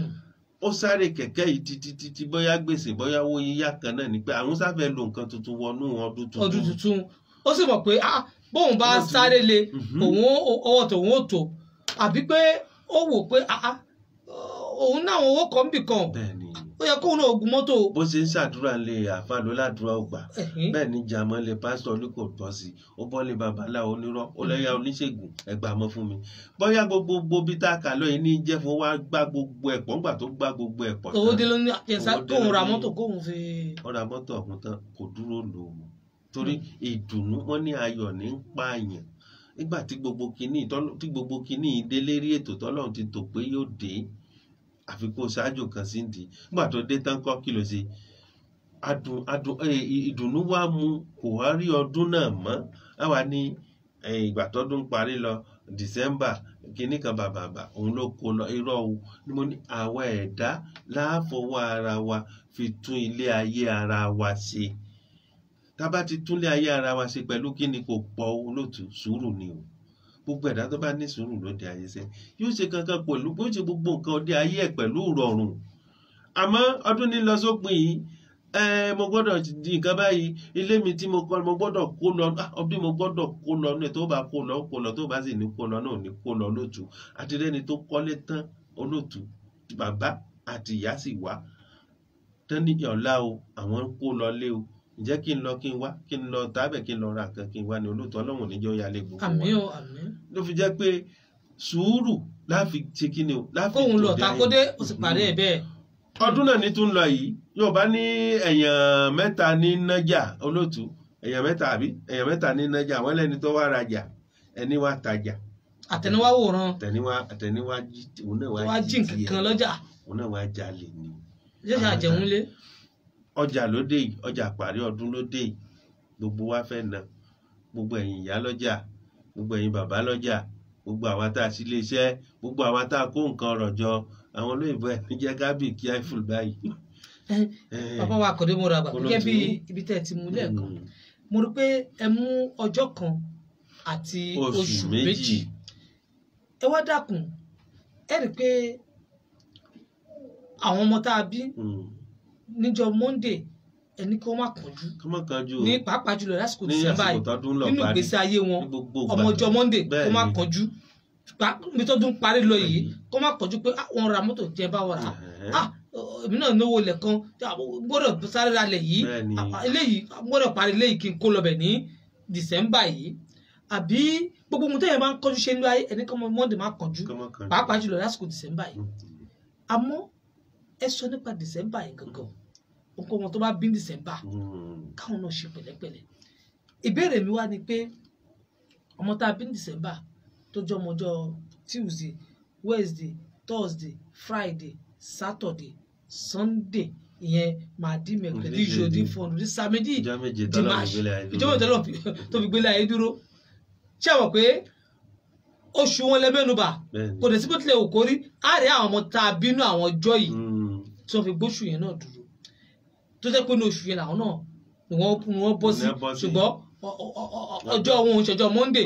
Ó sáré kẹ̀kẹ́ yìí títí títí, bóyá gbèsè, bóyá owó yíyá kan náà ni pé àwọn sáfẹ́ lo nǹkan tuntun wọnú ọdún tuntun. Ọdún tuntun, ó sì mọ̀ pé bóun bá sáré le òun ọwọ́ tòun ó tó, àbí pé ó wò pé òun náà owó kan bì kan, ó yẹ kóun náà ogun mọ́tò. Bó ṣe ń ṣàdúrà lé àfa ló ládùúrà ó gbà, bẹ́ẹ̀ ni jàmọ́ lé pásítọ̀ ní kò bọ́ sí, ó bọ́ lé babaláwo onírọ́, ó lọ́yà oníṣègùn ẹgbà mọ́ fún mi. Bóyá gbogbo bí tá a kà lóye ní jẹ́ fún wa gbá gbogbo ẹ̀pọ̀, ńgbà tó gbá gbogbo ẹ̀pọ̀ tán. Owó dé ló ní àjẹsà kóun ra mọ́tò kóun fi. Ó ra mọ́tò ọ̀hún tán, kò dúró lò ó, torí ìdùnnú wọn ní ayọ̀ ní ń pààyàn. Nígbà tí gbogbo kinní dé lérí ètò tọ́lọ́run ti tò pé yóò dé, àfikún ṣáájú kan sí di. Nígbà tó dé tán kọ́ kí ló ṣe? Adùn ìdùnnú wa mú kò wá rí ọdún náà mọ́. Àwa ní ìgbà tọ́dún parí lọ December kínní kan bàbàbà òun ló kó lọ. Irọ́ o, ni mo ní àwa ẹ̀dá láàfọwọ́ ara wa fi tún ilé ayé ara wa ṣe. Tá bá ti tún ilé ayé ara wa ṣe pẹ̀lú kíni, kò pọ̀ olóòtú, sùúrù ni o. Gbogbo ẹ̀dá tó bá ní sùúrù lóde ayé sẹ́ yóò ṣe kankan pẹ̀lú bó ṣe gbogbo nǹkan òde ayé ẹ̀ pẹ̀lú ìrọ̀rùn. Àmọ́ ọdún ní lọ sópin yìí, mo gbọ́dọ̀ di nǹkan báyìí, ilé mi tí mo kọ́ mo gbọ́dọ̀ kó lọ, ọdún mo gbọ́dọ̀ kó lọ ní, tó bá kó lọ kó lọ, tó bá sì ní kó lọ náà ní kó lọ lótú. Àti rẹ́ni tó kọ́lé tán olótú, bàbá àti ìyá sì wá tán ní ọ̀la o, àwọn ń kó lọ lé o, ǹjẹ́ kí n lọ kí n wá, kí n lọ tábẹ̀ kí n lọ ra nǹkan kí n wá ní olóòtú. Ọlọ́run níjọ́ yálé gbogbo wa. Àmín o, àmín. Ló fi jẹ́ pé sùúrù láfi ṣe kí ni o, láfi kóun lọ takódé ó sì parí ẹ̀ bẹ́ẹ̀. Ọdún náà ní tún lọ yìí, Yorùbá ní èèyàn mẹ́ta ní nájà olóòtú, èèyàn mẹ́ta àbí èèyàn mẹ́ta ní nájà, wọ́n lẹ́ni tó wá rajà, ẹni wá tajà, àtẹniwá wòran, àtẹniwá òun náà wá jí nǹkan kan lọ́jà, òun náà wá jalè ni. Ṣé àjẹun lé? Ọjà ló dé yìí, ọjà parí ọdún ló dé yìí, gbogbo wa fẹ́ na, gbogbo ẹ̀yin ìyá lọ́jà, gbogbo ẹ̀yin bàbá lọ́jà, gbogbo àwa tá a sí ilé iṣẹ́, gbogbo àwa tá a kó nǹkan ọrọ̀ jọ, àwọn olóyìnbó ẹni jẹ́ kábì kí àìfùl báyìí. Bàbá wa Àkàndé mo ra àgbà gẹ́gẹ́ bí ibi tẹ́ ẹ ti mú lẹ́ẹ̀kan, mo rí pé ẹ mú ọjọ́ kan àti oṣù méjì. Ẹ wá dákun, ẹ rí pé àwọn ọmọ tá a bí níjọ́ Monday, ẹni kí wọ́n má kánjú, ní pàápàá jùlọ lásìkò December yìí nínú ìgbésí ayé wọn, ọmọ ọjọ́ Monday kó má kánjú, níbi tó dún parí lọ yìí kó má kánjú pé wọ́n ra mọ́tò jẹ́ bá wọn rà, èmi náà náwó lẹ̀ kan gbọ́dọ̀ sáré ra lẹ̀ yìí, eléyìí gbọ́dọ̀ parí eléyìí kí n kó lọ bẹ̀ ní December yìí. Àbí gbogbo ohun tẹ́yẹ̀ máa ń kánjú ṣe ní ayé, ẹni kọ́ Monday má kánjú, pàápàá jùlọ lásìkò December yìí. Àmọ́ ẹ sọ nípa December yìí gangan, nǹkan wọn tó bá bí December káwọn náà ṣe pẹ̀lẹ́pẹ̀lẹ́. Ìbéèrè mi wá ni pé ọmọ tá a bí December tó jọ ọmọjọ́ Tuesday, Wednesday, Thursday, Friday, Saturday, Sunday, ìyẹn màdí mercredi, jeudi, vendredi, samedi, dimanche, ìjọba ìjọba tó fi gbélé ayé dúró. Ṣé àwọn pé oṣù wọn lẹ́mẹ́nubà kò dẹ̀ sí bó tilẹ̀ òkó rí, á rí àwọn ọmọ tá a bínú àwọn ọjọ́ yìí tí wọ́n fi gbóṣù yẹn náà dúró, tó jẹ́ pé ní oṣù yẹn làwọn náà ni wọ́n bọ́ sí, ṣùgbọ́n ọjọ́ wọn ò ṣọjọ́ Monday,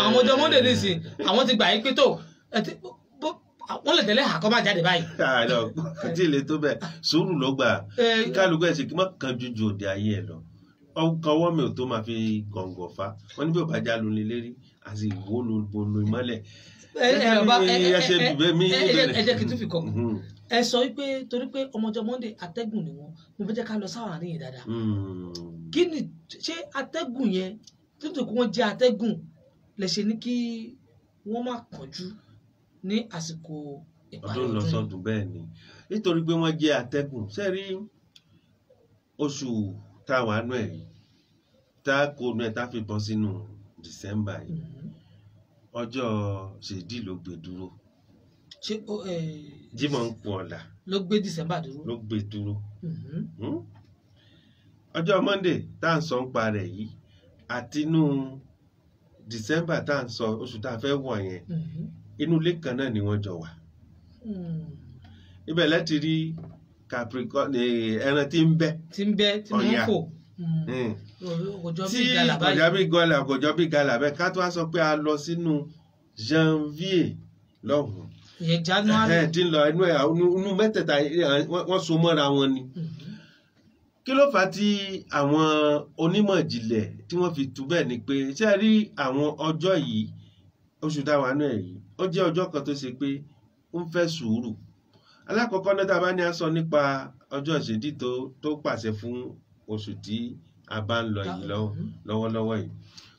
àwọn ọjọ́ Monday nìsín àwọn ti gbà yín pé tó wọ́n lè tẹ̀lé àkọ́ máa jáde báyìí. Kò tí ì lè tó bẹ́ẹ̀, sùúrù ló gbà. Kálukú ẹ̀ sì kí má kanjú ju òde ayé ẹ̀ lọ. Ọwọ́ mi ò tó máa fi gọ̀ǹgọ̀ fa wọ́n ní bí ò bá já lu ní lérí àti ìwó lu bolo ìmọ́lẹ̀. Ẹ jẹ́ kí n tún fi kọ̀ọ̀kan. Ẹ sọ wípé torí pé ọmọjọ́ Monday atẹ́gùn ni wọ́n, mo fẹ́ jẹ́ ká lọ sáwọn àárín yìí dáadáa. Kí ni ṣé atẹ́gùn yẹn tuntun kí wọ́n jẹ́ atẹ́gùn lè ṣe ní kí wọ́n má kánjú ní àsìkò ìparí ọdún lọ sọdún? Bẹ́ẹ̀ ni, nítorí pé wọ́n jẹ́ atẹ́gùn. Sẹ́rí oṣù tá a wà nù ẹ̀ yìí, tá a kó nù ẹ̀ tá a fi bọ́ sínú December yìí, ọjọ́ ṣèdí ló gbé dúró. Ṣé Jímọ̀ ń pọ̀ ọ̀la ló gbé December dúró? Ló gbé dúró. Ọjọ́ Monday tá à ń sọ ń pa rẹ̀ yìí àtinú December tá à ń sọ oṣù tá a fẹ́ wọ̀ yẹn, inú ilé kan náà ni wọ́n jọ wà. Ibẹ̀ lẹ ti rí Capricorn, ẹran tí ń bẹ tí ń bẹ tí wọ́n ń fò tí kọjá bí gọlà kọjá bí gàlà bẹ́ẹ̀. Ká tó wá sọ pé a lọ sínú Janvier lọ́hùn-ún, ìyẹn January tí ń lọ inú ẹ̀ inú mẹ́tẹ̀ẹ̀ta wọ́n so mọ́ra wọn ni. Kí ló fà á tí àwọn onímọ̀ ìjìnlẹ̀ tí wọ́n fi tú bẹ́ẹ̀ ni pé ṣé ẹ rí àwọn ọjọ́ yìí, oṣù táwa náà yìí, ó jẹ́ ọjọ́ kan tó ṣe pé ó ń fẹ́ sùúrù. Alákọ̀ọ́kọ́ náà tá a bá ní a sọ nípa ọjọ́ ìṣèdí tó pàṣẹ fún oṣù tí a bá ń lọ yìí lọ́wọ́lọ́wọ́ yìí,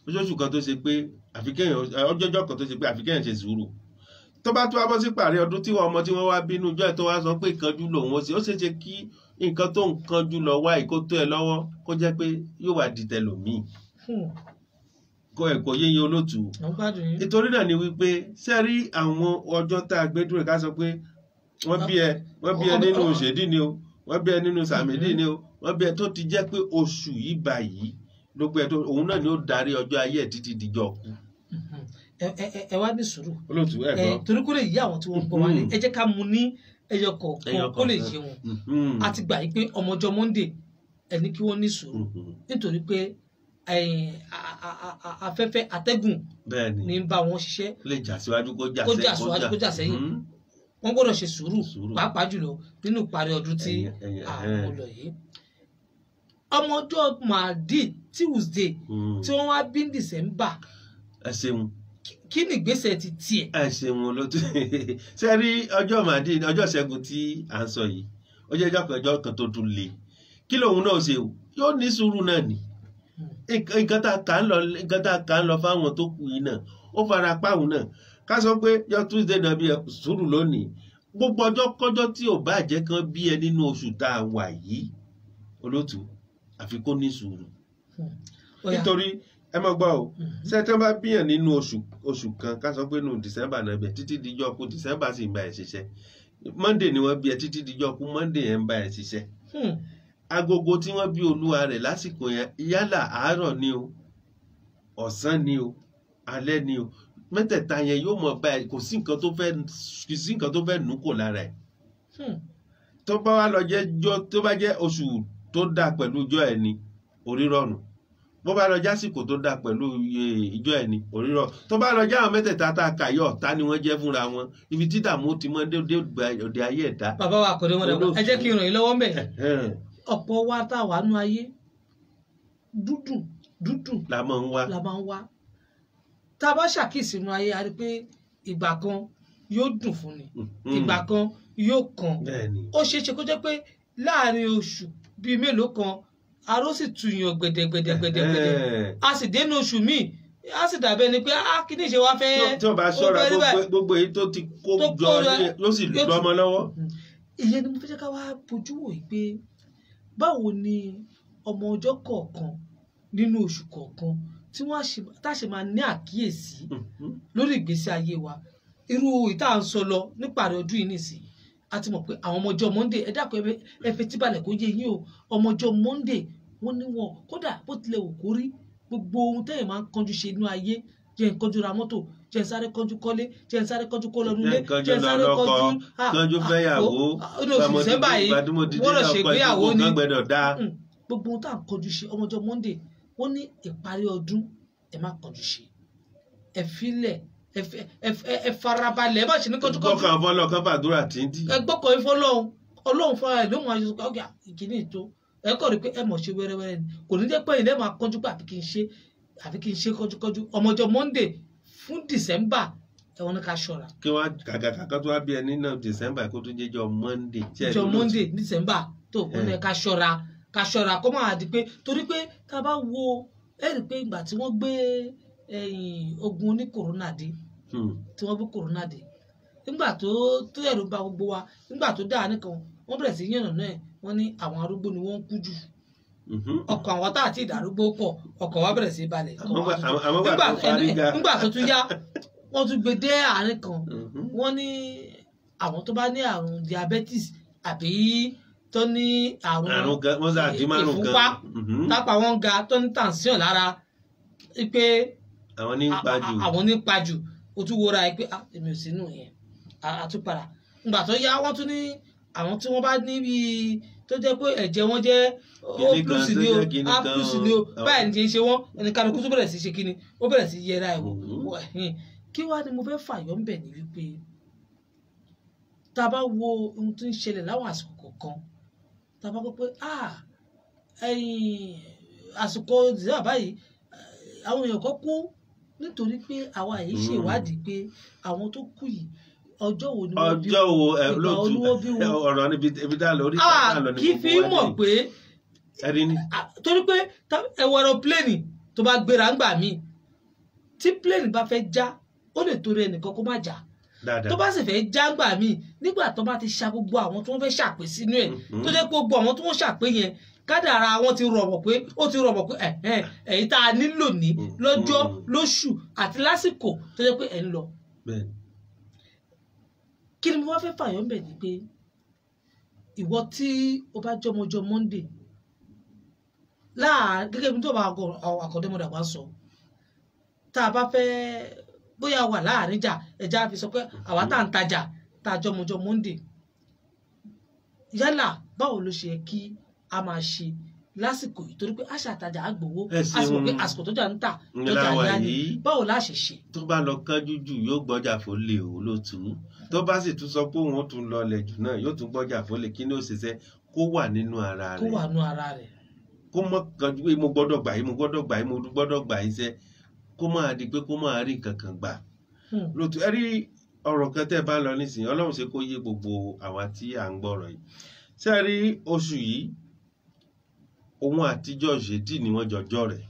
oṣooṣù kan tó ṣe pé ọjọ́jọ́ kan tó ṣe pé àfi kéèyàn ṣe sùúrù. Tó bá tó wá bọ́ sí parí ọdún tí ọmọ tí wọ́n wá bínú ọjọ́ ẹ̀ tó wá sọ pé ìkanjú lòun ó ṣe, ó ṣeé ṣe kí nǹkan tó ń kanjú lọ wá ìkó tó ẹ lọ́wọ́ kó jẹ́ pé yóò wá di tẹlòmíì. Kó ẹ̀ kò yéyin olótùú. Nítorí náà ni wípé ṣé rí àwọn ọjọ́ tá a gbé dúró, ká sọ pé wọ́n bí ẹ nínú òṣèdí ni o, wọ́n bí ẹ nínú sàmìdí ni o, wọ́n bí ẹ tó ti jẹ́ pé oṣù yìí báyìí ló pé òun náà ni ó darí ọjọ́ ayé ẹ̀ títí dijọ́ kú. Ẹ wá ní sùúrù olóòtú, ẹ gbọ́, torí kó lè yí àwọn tí wọ́n ń gbọ́ wálé, ẹ jẹ́ ká mú ní ẹyọ kọ̀ọ̀kan kó lè yé wọn. A ti gbà yí pé ọmọjọ́ Monday ẹni kí wọ́n ní sùúrù nítorí pé afẹ́fẹ́ atẹ́gùn ní ń bá wọn ṣiṣẹ́, lè jà síwájú kó jà síwájú kó jà sẹ́yìn. Wọ́n gbọ́dọ̀ ṣe sùúrù pàápàá jùlọ nínú ìparí ọdún tí àwọn lọ yìí. Ọmọjọ́ Màdí Tuesday tí wọ́n wá bí ní December, ẹ ṣeun, kí ni ìgbésẹ̀ ti tiẹ̀? Ẹ ṣeun olótú. Ṣe rí ọjọ́ Màdí, ọjọ́ ìṣẹ́gun tí à ń sọ yìí, ó jẹ́ ọjọ́ kan tó tún le. Kí lòun náà ṣe o? Yóò ní sùúrù náà ni. Nǹkan tá a kà ń lọ fáwọn tó kù yìí náà, ó fara pa òun náà. Ká sọ pé yọ Tuesday náà bí sùúrù lónìí. Gbogbo ọjọ́ kọ́jọ́ tí ò bá jẹ́ kan bí ẹ nínú oṣù tá a wà yìí olótú, àfi kó ní sùúrù. Nítorí ẹ mọ̀ gbọ́ o, ṣé tí wọ́n bá bíyàn nínú oṣù kan, ká sọ pé nínú December náà bẹ̀ títí dijọ́ kú December sì ń bá ẹ̀ ṣiṣẹ́. Monday ni wọ́n bí ẹ títí dijọ́ kú Monday ẹ̀ ń bá ẹ̀ ṣiṣẹ́. Agogo tí wọ́n bí olúwa rẹ̀ lásìkò yẹn, yálà àárọ̀ ni o, ọ̀sán ni o, alẹ́ ni o, mẹ́tẹ̀ẹ̀ta yẹn yóò mọ̀ bá ẹ, kò sí nǹkan tó fẹ́ nù kò lára ẹ̀. Tó bá wá lọ jẹ́ tó bá jẹ́ oṣù tó dáa pẹ̀lú ọjọ́ ẹ̀ ni orí rọrùn, bó bá lọ jásìkò tó dáa pẹ̀lú ìjọ ẹ̀ ní òrírọ̀, tó bá lọ já àwọn mẹ́tẹ̀ẹ̀ta tá a kà yọ ọ̀tá ni wọ́n jẹ́ fúnra wọn, ibi tí dààmú ti mọ́ dé òde ayé ẹ̀dá. Bàbá wa kò ní wọn dàgbà, ẹ jẹ́ kí n ràn yín lọ́wọ́ mẹ́. Ọ̀pọ̀ wa tá a wà nú ayé dúdùn dúdùn la máa ń wá. Tá a bá ṣàkíyèsí inú ayé, a rí pé ìgbà kan yóò dùn fún ni, ìgbà kan yóò kàn. Ó ṣeé ṣe kó jẹ́ pé láàárín oṣù bíi mélòó kan aró sì tuyàn gbẹdẹgbẹdẹgbẹdẹgbẹdẹ, a sì dénú oṣù míì a sì dàbẹ ni pé a kí ni ìṣe wa fẹ́. Tí o bá ṣọ́ra gbogbo èyí tó ti kó jọ yóò sì lù ọmọ lọ́wọ́. Ìyẹn ni mo fẹ́ jẹ́ ká wá bójú wò yìí pé báwo ni ọmọ ọjọ́ kọ̀ọ̀kan nínú oṣù kọ̀ọ̀kan tí wọ́n tá ṣe máa ní àkíyèsí lórí ìgbésí ayé wa. Irú ìta ń sọ lọ níparí ọdún yìí nìsín, a ti mọ̀ pé àwọn ọmọ ọjọ́ Monday, ẹ dákun ẹ fetí balẹ̀ kó yé yín o, ọmọ ọjọ́ Monday wọ́n ní wọn kódà bó tilẹ̀ wù kó rí, gbogbo ohun tẹ́yìn máa ń kánjú ṣe inú ayé, jẹ́ n kánjú ra mọ́tò, jẹ́ n sáré kánjú kọ́lé, jẹ́ n sáré kánjú kó lọ́dún lé, jẹ́ n sáré kánjú fẹ́yàwó, ní oṣù December yìí wọ́n lọ ṣègbéyàwó ni. Gbogbo ohun tá à ń kánjú ṣe ọmọjọ́ Monday, Wọ́n ní ìparí ọdún ẹ má kánjú ṣe, ẹ filẹ̀, ẹ farabalẹ̀, ẹ má ṣe ní kánjúkánjú. Gbọ́kàn fọlọ́ kan fàdúrà tí ń dì. Ẹ gbọ́kàn ìfọlọ́hún, Ọlọ́run fúnra ẹ̀ ló mọ ayọ̀ ọ̀gá ìkíní ìtó. Ẹ kọ̀ rí pé ẹ mọ̀ ṣe wẹ́rẹ́wẹ́rẹ́ ni, kò ní jẹ́ pé ilé máa kánjú pé àfi kí n ṣe, àfi kí n ṣe kánjúkánjú. Ọmọjọ́ Monday fún December, ẹ wọ́n ní ká ṣọ́ra. Kí wọ́n kàkà kàkà tó wá bí ẹni náà December kó tó jẹ́jọ́ Monday. Jọ Monday December tó wọ́n ní ká ṣọ́ra, ká ṣọ́ra kó máa di pé, torí pé tá a bá wo ẹ rí i pé ìgbà tí wọ́n gbé ogun oní kòrónà dé, tí wọ́n gbé kòrónà dé, nígbà tó ẹ̀rù bà gbogbo wa, nígbà tó dáa nìkan wọ́n bẹ̀rẹ̀ sí yànnà náà, wọ́n ní àwọn arúgbó ni wọ́n ń kú jù. Ọkàn àwọn tá àti ìdárúgbó pọ̀, ọkàn wa bẹ̀rẹ̀ sí balẹ̀. Nígbà tó tún yá, wọ́n tún gbé dé àárín kan, wọ́n ní àwọn tó bá ní àrùn diabetes àbí tó ní àrùn ìfúnpá tápá wọn ga, tó ní tàǹsíọ̀n lára, pé àwọn ní pa jù. O tún wọra ẹ pé èmi ò sínú yẹn, àtúpadà. Ìgbà tó yá, wọ́n tún ní àwọn tí wọ́n bá níbi tó jẹ́ pé ẹ̀jẹ̀ wọn jẹ́ O plus ni o, A plus ni o, báyìí ní ṣe wọ́n, ẹni kálukú tó bẹ̀rẹ̀ sí ṣe kíni, ó bẹ̀rẹ̀ sí yẹra ẹ̀ wò. Kí wá ni mo fẹ́ fàyọ̀ ń bẹ̀ ni wípé tá a bá wo ohun tó ń ṣẹlẹ̀ láwọn àsìkò kọ̀ọ̀kan, tá a bá gbọ́ pé àsìkò ìdílé báyìí àwọn èèyàn kan kú, nítorí pé àwa yìí ṣe ìwádìí pé àwọn tó kú yìí ọjọ́ wo ni wọ́n bí, ọjọ́ wo lóòtú ọ̀rọ̀ níbi ibi tá lórí ìta lọ ní gbogbo wa kì í fi mọ̀ pé torí pé ẹ wọ aeroplane tó bá gbéra ńgbà míì, tí plane bá fẹ́ já, ó lè torí ẹnìkan kó má já, tó bá sì fẹ́ já ńgbà míì, nígbà tó bá ti ṣa gbogbo àwọn tó ń fẹ́ ṣàpè sínú ẹ̀, tó jẹ́ gbogbo àwọn tó ń ṣàpè yẹn kádàrá wọn ti rọ̀bọ̀ pé ó ti rọ̀bọ̀ pé ẹ̀yìn tá a nílò ní lọ́jọ́ lóṣù àti lásìkò tó jẹ́ pé ẹ̀ ń lọ. Kí ni mo wá fẹ́ fàyọ̀ ńbẹ̀ ni pé ìwọ tí o bá jọmọjọ Monday láà, gẹ́gẹ́ bí tó bá àkọ́dẹ́mọdà wá sọ, tá a bá fẹ́ bóyá wà láàrin jà, ẹja fi sọ pé àwa tá à ń tajà tá a jọmọjọ Monday, yálà báwo ló ṣe kí a máa ṣe lásìkò yìí, torí pé àṣà àtajà àgbòwó, àsìkò pé àsìkò tó jà ń tà tó jà ń yá ni, báwo la ṣe ṣe. Tó bá lọ kánjú jù yóò gbọ́jà fólè o lótú, tó bá sì tún sọ pé òun tún lọlẹ̀ jù náà yóò tún gbọ́jà fólè. Kí ni ó ṣiṣẹ́ kó wà nínú ara rẹ̀, kó wà nínú ara rẹ̀, kó mọ̀ kánjú pé mo gbọ́dọ̀ gbà yìí, mo gbọ́dọ̀ gbà yìí, mo gbọ́dọ̀ gbà yìí sẹ́, kó máa di pé kó máa rí nǹkan kan gbà lótú. Ẹ rí ọ̀rọ̀ kan tẹ́ bá lọ nísìnyí, Ọlọ́run ṣe kó yé gbogbo àwa tí à ń gbọ́rọ̀ yìí. Ṣé ẹ rí oṣù yìí, òun àtijọ́ ṣèdí ni wọ́n jọjọ́ rẹ̀.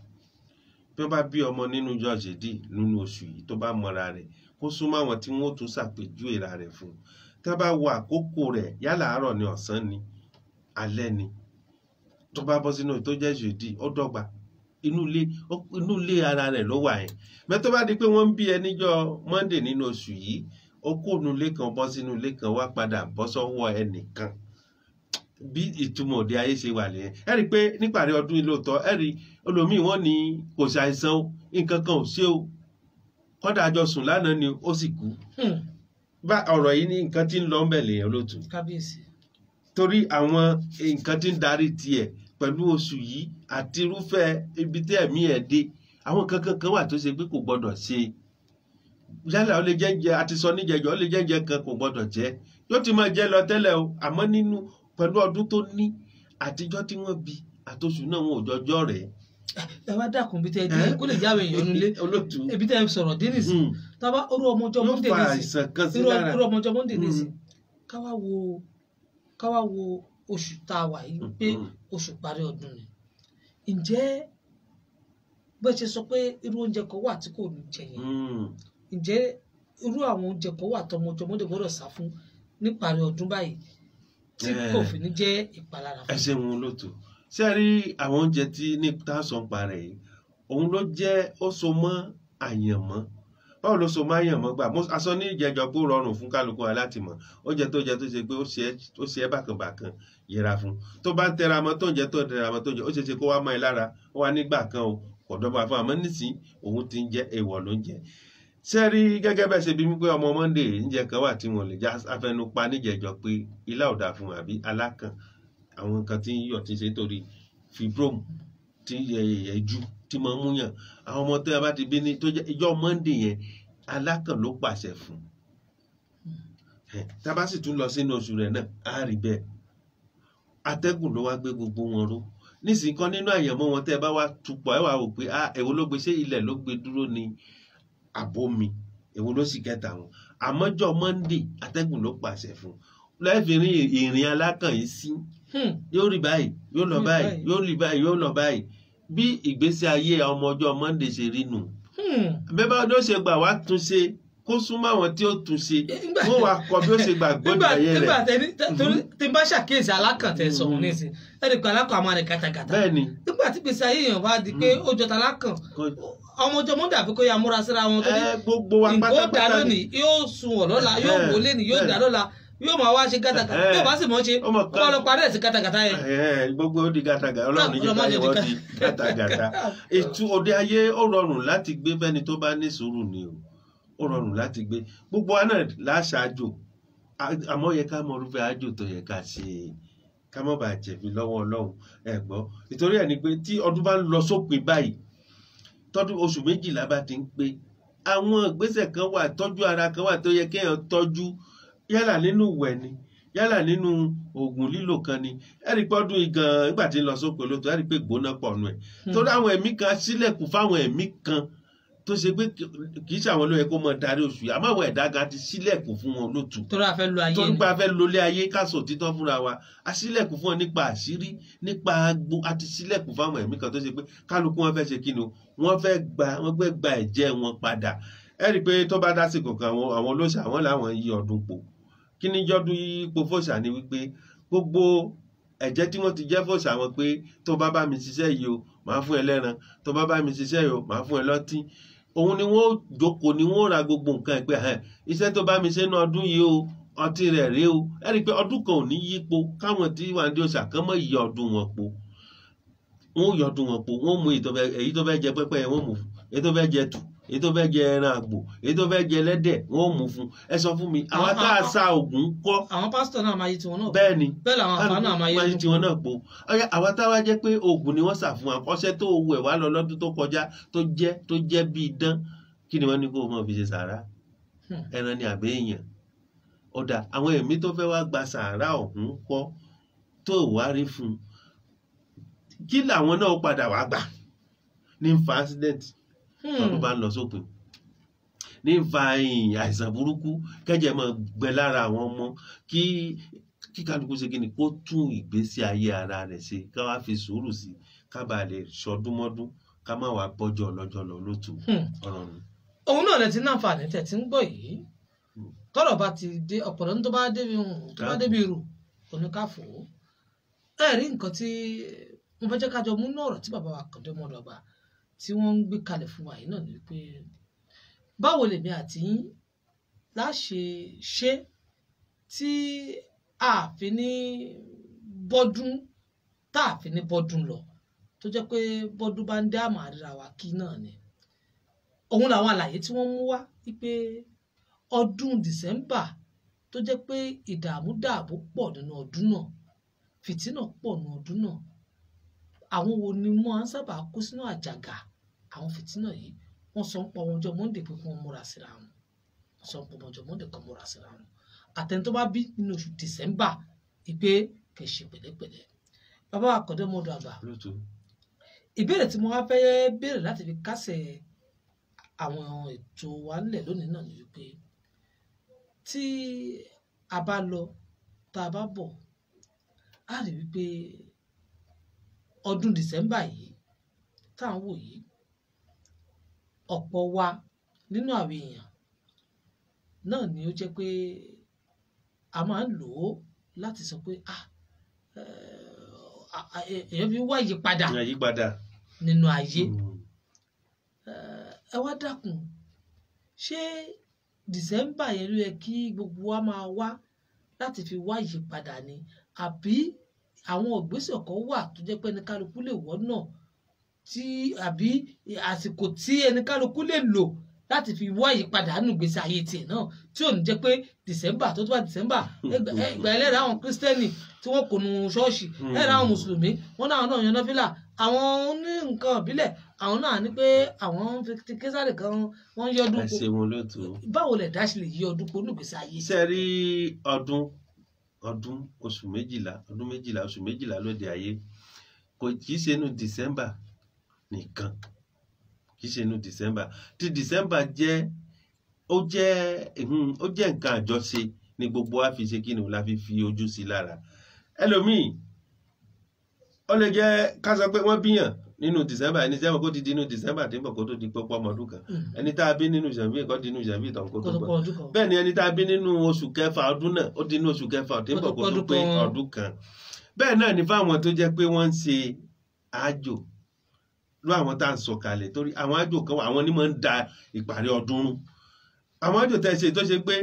Bí wọ́n bá bí ọmọ nínú jọ ṣèdí nínú oṣù yìí, tó bá mọra rẹ̀, kó súnmọ́ àwọn tí wọ́n tún ṣàpèjúwe ra rẹ̀ fún un. Tá bá wo àkókò rẹ̀, yálà àárọ̀ ni, ọ̀sán ni, alẹ́ ni, tó bá bọ́ sínú tó jẹ́ ṣèdí, ó dọ́gba inú ilé ara rẹ̀ ló wà yẹn. Mẹ́ tó bá di pé wọ́n ń bí ẹ níjọ́ Monday nínú oṣù yìí, ó kó inú ilé kan bọ́ sínú ilé kan, wá padà bọ́ sọ́wọ́ ẹnìkan. Bí ìtumọ̀ òde ayé ṣe wà nìyẹn. Ẹ rí i pé níparí ọdún lóòótọ́, ẹ rí olómìn wọn ní kò ṣàìsàn o, nǹkan kan ò ṣe o, kọ́dà àjọ sùn lánàá ni ó sì kú. Bá ọ̀rọ̀ yìí ní nǹkan tí ń lọ ńbẹ̀ lèèyàn lótú. Kábíyèsí. Torí àwọn nǹkan tí ń darí tiẹ̀ pẹ̀lú oṣù yìí àti irúfẹ́ ibi tí ẹ̀mí ẹ̀ dé, àwọn kankan kan wà tó ṣe pé kò gbọ́dọ̀ ṣe. Yálà ó lè jẹ́ǹjẹ, àti sọ níjẹ̀jọ́, ó lè jẹ́ǹjẹ kan kò gbọ́dọ̀ jẹ́, yóò ti máa jẹ́ lọ tẹ́lẹ̀ o, àmọ́ nínú pẹ̀lú ọdún tó ní àtijọ́ tí wọ́n bí àtòṣù náà wọn ò jọjọ́ rẹ̀. Ẹ wá dákun bí tẹ ẹ dé kó lè jáwé èèyàn nulẹ̀ ibi tẹ ẹ sọ̀rọ̀ dé nìsín, tábà orú ọmọjọ́ Monday nìsín, irú ọmọjọ́ Monday nìsín, káwá wo oṣù tá a wà yìí pé oṣù parí ọdún ni. Ǹjẹ́ bó ṣe sọ pé irú oúnjẹ kan wà tí kò ní jẹ yẹn, ǹjẹ́ irú àwọn oúnjẹ kan wà tọmọjọ́ Monday gbọ́dọ̀ sá fún níparí ọdún báyìí tí kò fi ní jẹ́ ìpalára fún? Ẹ ṣeun lótú. Ṣé ẹ rí àwọn oúnjẹ tí ní tásán parẹ́ yìí, òun ló jẹ́ ó so mọ́ àyànmọ́. Báwo ló so mọ́ àyànmọ́ gbà? Mo aṣọ ní ìjẹjọ pé ó rọrùn fún kálukú wa láti mọ̀. Oúnjẹ tó jẹ tó ṣe pé ó ṣe é bákan bákan, yẹra fún. Tó bá ń tẹra mọ́ tó ń jẹ, tó ń tẹra mọ́ tó ń jẹ, ó ṣe ṣe kó wá mọ́ ẹ lára, ó wá nígbà kan o, kò dọ́gba fún àmọ́ nísìn òun ti ń jẹ èèwọ̀ ló ń jẹ. Ṣé rí gẹ́gẹ́ bẹ́ẹ̀ ṣe bí wípé ọmọ Monday oúnjẹ kan wà tí wọn lè já afẹnupa níjẹjọ pé ilá ò dáa fún àbí alákàn, àwọn nǹkan tí ń yọ̀ tí ń ṣe torí fibrom tí ń yẹ ẹ̀jú tí mo mú yàn. Àwọn ọmọ tó yà bá ti bí ní tó jẹ́ ìjọ Monday yẹn, alákàn ló pàṣẹ fún. Tá a bá sì tún lọ sínú oṣù rẹ̀ náà, á rí bẹ́ẹ̀. Atẹ́gùn ló wá gbé gbogbo wọn ró nísìnyí kan nínú àyànmọ́ wọn. Tẹ́ ẹ bá wá tupọ̀, ẹ wá wò pé ah, èwo ló gbé? Ṣé ilẹ̀ ló gbé dúró ni àbomi? Èwo ló sì kẹta wọn? Àmọ́jọ́ Monday, atẹ́gùn ló pàṣẹ fún lẹ́ẹ̀fì rin ìrìn alákàn yìí sí. Yóò rí báyìí, yóò lọ báyìí, yóò rí báyìí, yóò lọ báyìí. Bí ìgbésí ayé ọmọ ọjọ́ Monday ṣe rí nù. Bẹ́ẹ̀ bá ló ṣe gbà wá tún ṣe, kó súnmọ́ àwọn tí ó tún ṣe, wọ́n wá kọ bí ó ṣe gbà gbọ́dọ̀ ayé rẹ̀. Nígbà tẹni tí n bá ṣàkíyèsí alákàn tẹ sọ̀rọ̀ nísìn, ẹnì kan alákàn àmọ́ rẹ̀ kàtàkàtà. Bẹ́ẹ̀ni. Nígbà tí gbèsè ayé èèyàn bá di pé ó jọta alákàn, ọmọ ọjọ́ Monday àfi kó ya múra síra wọn tó ní gbogbo wa nǹkan ó dá pátápátá lónìí, yóò sun ọ̀ lọ́la, yóò wọlé ní, yóò dá lọ́la, yóò máa wá ṣe kàtàkàtà. Yóò bá sì mọ̀ ṣe, Ó mọ̀ ó bá lọ parí ẹ̀ sí kàtàkàtà yẹn. Gbogbo ó di gàtàgà. Ọlọ́run ní jẹ́ Ọlọ́run má káyé jẹ́ wọ́n di di gàtàgàtà. Ètò òde ayé, ó rọrùn láti gbé fẹ́ni tó bá ní sùúrù ni o. Ó rọrùn láti gbé. Gbogbo wa náà láṣáájò, àmọ́ yẹ ká mọ irúfẹ́ àjò tó yẹ ká ṣe, ká má bàa jẹ̀bi lọ́wọ́ Ọlọ́run. Ẹ gbọ́, ìtorí ẹ̀ ni pé tí ọdún bá ń lọ sópin báyìí, tọdún oṣù 12 bá ti ń pé, àwọn ìgbésẹ̀ kan wà, tọ́jú ara kan wà tó yẹ kéèyàn tọ́jú, yálà nínú ìwẹ̀ ni, yálà nínú oògùn lílò kan ni. Ẹ rí i pé ọdún yìí gan, nígbà tí ń lọ sópin olóòtú, ẹ rí i pé gbóná pọ̀ nù ẹ̀, torí àwọn ẹ̀mí kan sílẹ̀kùn fáwọn ẹ̀mí kan tó ṣe pé kì í ṣe àwọn ló yẹ kó mọ darí oṣù yìí, àmọ́ àwọn ẹ̀dá gan ti sílẹ̀kùn fún wọn lótú. Torí a fẹ́ lo ayé Torí ni. pé a fẹ́ lólé ayé, ká sọ òtítọ́ fúnra wa, a sílẹ̀kùn fún wọn nípa àṣírí, nípa agbo. A ti sílẹ̀kùn fáwọn ẹ̀mí kan tó ṣe pé kálukú wọn fẹ́ ṣe kí ni o, wọ́n fẹ́ gba ẹ̀jẹ̀ wọn padà. Ẹ rí i pé tó bá dásìkò kan, àwọn olóṣà, àwọn làwọn yí ọdún po. Kí ni jọ́dún yípo fòṣà ni wípé gbogbo ẹ̀jẹ̀ tí wọ́n ti jẹ́ fòṣà wọn pé tó bá bá mi ṣiṣẹ́ yìí o, màá fún ẹ lẹ́ran, tó bá bá mi ṣiṣẹ́ yìí o, màá fún ẹ lọ́tí. Òun ni wọ́n jókòó ni wọ́n ra gbogbo nǹkan ẹ̀ pé ẹ̀hẹ́n, iṣẹ́ tó bá mi ṣe ní ọdún yìí o, ọtí rẹ̀ rèé o. Ẹ rí i pé ọdún kan ò ní yípo káwọn tí wà ní òòṣà kan mọ́ yí ọdún wọn po. Wọ́n yọ ọdún wọn po, wọ́n mú èyí tó fẹ́ jẹ pẹ́pẹ́yẹ, wọ́n mú fún èyí tó fẹ́ jẹ tù, èyí tó fẹ́ jẹ ẹran àgbò, èyí tó fẹ́ jẹ ẹlẹ́dẹ̀, wọ́n mú fún. Ẹ sọ fún mi, àwọn tá a sa ògùn kọ́? Àwọn pásítọ̀ náà máa yí tiwọn náà. Bẹ́ẹ̀ ni. Bẹ́ẹ̀ làwọn àfáà náà máa yí máa yí tiwọn náà po. Ọ̀yá, àwa táwa jẹ́ pé oògùn ni wọ́n sà fún wa, ọṣẹ tó wẹ̀ wá lọ lọ́dún tó kọjá, tó jẹ́ bíi idán, kí ni wọ́n ní kó o máa fi ṣe sàrà? Ẹran ni àbẹ́ èèyàn? Ọ̀dà àwọn ẹ̀mí tó fẹ́ wá gba sàrà ọ̀hún kọ́ tó wá rí fún un, kí làwọn náà padà wá gbà ní ń fa accident tọdún bá ń lọ sópin, ní ń fa àìsàn burúkú, kẹ́jẹ̀ máa gbẹ lára àwọn ọmọ, kí kálukú ṣe kí ni, kó tún ìgbésí ayé ara rẹ̀ ṣe, ká wá fi sùúrù sí, ká bàa lè ṣọdún mọ́dún, ká má wàá bọ́jọ́ ọlọ́jọ́ lọ lótú ọ̀rọ̀ mi. Òun náà lẹ ti ní àǹfààní tẹ̀ tí ń gbọ́ yìí. Tọ́rọ̀ bá ti dé ọ̀pọ̀lọ́ tó bá débi hùn, tó bá débi rù oníkàfọ́. Ẹ rí nǹkan tí mo fẹ́ jẹ́ ká jọ mú náà, ọ̀rọ̀ tí bàbá wa Kàndé Ọmọdọ̀gba tí wọ́n ń gbé kalẹ̀ fún wa yìí náà ni pé báwo lèmi àti yín láṣẹ ṣe tí a fi ní bọ́dún, tá a fi ní bọ́dún lọ, tó jẹ́ pé bọ́dún bá ń dé àmọ́ àríra wa kí náà ni. Òun làwọn àlàyé tí wọ́n mú wá wípé ọdún December tó jẹ́ pé ìdààmú dààbò pọ̀ nínú ọdún náà, fìtínà pọ̀ nínú ọdún náà, àwọn wo ni wọ́n á sábà kó sínú àjàgà àwọn fìtínà yìí? Wọ́n sọ ń pọ̀ wọn ọjọ́ Monday pé kí wọ́n múra síra wọn. Wọ́n sọ ń pọ̀ wọn ọjọ́ Monday kan múra síra wọn, àtẹni tó bá bí nínú oṣù December, ìpè kẹ̀ ṣe pẹ̀lẹ́pẹ̀lẹ́. Bàbá Àkàndé Ọmọdé àgbà, Lótú. ìbéèrè tí mo wá fẹ́ béèrè láti fi kásẹ̀ àwọn ètò wa ńlẹ̀ lónìí náà ni wípé tí a bá lọ, tá a bá bọ̀, á rí wípé ọdún December yìí tá à ń wò yìí, ọ̀pọ̀ wa nínú àwọn èèyàn náà ni ó jẹ́ pé a máa ń lò ó láti sọ pé ah, èèyàn fi ń wá ìyípadà Àyípadà nínú ayé. Ẹ wá dákun, ṣé December yẹn ló yẹ kí gbogbo wa máa wá láti fi wá ìyípadà ni, àbí àwọn ìgbésẹ̀ kan wà tó jẹ́ pé ẹnikálukú lè wọ́nà tí, àbí àsìkò tí ẹnikálukú lè lò láti fi wá ìyípadà nínú ìgbésí ayé tiẹ̀ náà, tí ò ní jẹ́ pé December tó tó bá December, ìgbà ẹlẹ́rìí àwọn kírísítẹ́nì tí wọ́n kò nu ṣọ́ọ̀ṣì, ẹ̀rọ àwọn mùsùlùmí wọn náà náà yan náfìlà, Àwọn oní nǹkan ìbílẹ̀ àwọn náà ní pé àwọn ń fi ti Késàrì kan wọ́n ń yọdún Ẹ po. ṣeun olóòtú. Báwo lẹ̀ dá ṣe lè yí ọdún po nígbèsí ayé? Ṣe rí ọdún ọdún oṣù 12, ọdún 12, oṣù 12 lóde ayé, kò kì í ṣe inú December nìkan, kì í ṣe inú December. Ti December jẹ́ ó jẹ́ ó jẹ́ nǹkan àjọṣe ni gbogbo wa fi ṣe kí ni o la fi fi ojú sí lára. Ẹlòmíì ó lè jẹ́ ká sọ pé wọ́n bíyàn nínú December, ẹni sẹ́wọ̀n kó ti di inú December tí ń bọ̀ kó tó di pọ́pọ́ ọmọ ọdún kan, ẹni tá a bí nínú Janvier kó di inú Janvier tán kó kó tó tó pọ̀ pọ̀ ọdún kan. Bẹ́ẹ̀ ni ẹni tá a bí nínú oṣù kẹfà ọdún náà, ó di inú oṣù kẹfà tí ń Kó tó bọ̀ kó pọ̀ tó ọdún pé kan. ọdún kan. Bẹ́ẹ̀ náà ni fáwọn tó jẹ́ pé wọ́n ń ṣe àjò ló àwọn tá à ń sọ kalẹ̀, torí àwọn àjò kan wà, àwọn ni máa ń da ìparí ọdún rú. Àwọn àjò tẹ́ ṣe tó ṣe pé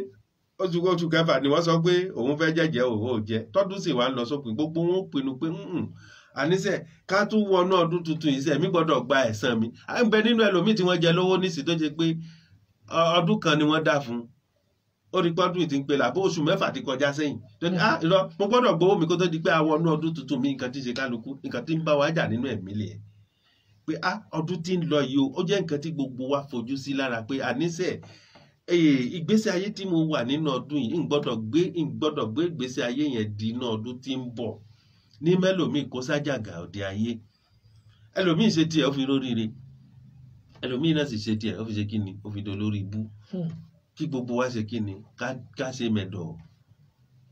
oṣù kẹfà ni wọ́n sọ pé òun fẹ́ jẹ́jẹ́ òun ò jẹ́, tọ́dún sì wá ń lọ sópin, gbogbo wọn ó pinnu pé "Mm-mm, àníṣe ká tún wọnú ọdún tuntun yìí sẹ́ mi gbọ́dọ̀ gba ẹ̀san mi." À ń bẹ nínú ẹlòmíì tí wọ́n jẹ lówó nísì tó ṣe pé ọdún kan ni wọ́n dá fún un, ó rí pọ́dún yìí ti ń pe làbó oṣù 6 ti kọjá sẹ́yìn tó ní ah irọ́, mo gbọ́dọ̀ gbowó mi kó tó di pé àwọn ọdún ọdún tuntun mi. Nǹkan tí ń ṣe kálukú, nǹkan tí ń bá wa jà nínú ẹ̀mí lè pé ah ọdún tí ń lọ yìí o, ó jẹ́ nǹkan tí gbogbo wa fojú sí lára pé àníṣe ìgbésí ayé tí mo wà nínú ọdún yìí ń gbọ́dọ̀ gbé ìgbésí ayé yẹn di inú ọdún tí ń bọ̀. Ní mẹ́lòmíì kó sájàgà òde ayé, ẹlòmíì ṣe tiẹ̀ ó fi róríire, ẹlòmíì náà sì ṣe tiẹ̀ ó fi ṣe kíni, ó fi dolórí ibú. Kí gbogbo wa ṣe kíni, ká ṣe mẹ̀dọ̀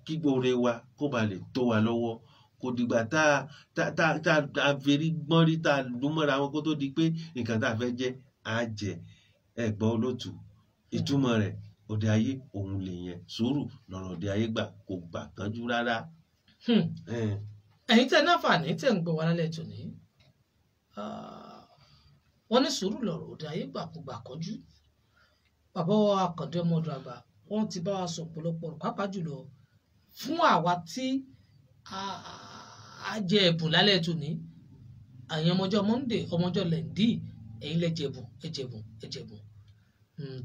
kí gbóore wa kó ba lè tó wa lọ́wọ́. Kò dìgbà tá tá tá tá ferí gbọ́n rí tá a lù mọ́ra wọn kó tó di pé nǹkan tá a fẹ́ jẹ́ á jẹ. Ẹ gbọ́ olóòtú, ìtumọ̀ rẹ̀ òde ayé òun lè yẹn, sùúrù lọ̀rọ̀ òde ayé gbà, kò gbà kánjú rárá. Ẹ̀yin tẹ́ náfààní tẹ́ ń gbọ́ wa lálẹ́ tòní, wọ́n ní sùúrù lọ̀rọ̀ òde ayé gbà, kò gbà kánjú. Bàbá wa Àkàndé ọmọdé àgbà wọ́n ti bá wa sọ ọ̀pọ̀lọpọ̀ ọ̀rọ̀, pàápàá jùlọ fún àwa tí a jẹ ẹ̀bùn lálẹ́ tòní. Àyàn ọmọjọ́ Monday, ọmọjọ́ lẹ́ndì, ẹ̀yin lẹ jẹ̀bùn, ẹ jẹ̀bùn, ẹ jẹ̀bùn.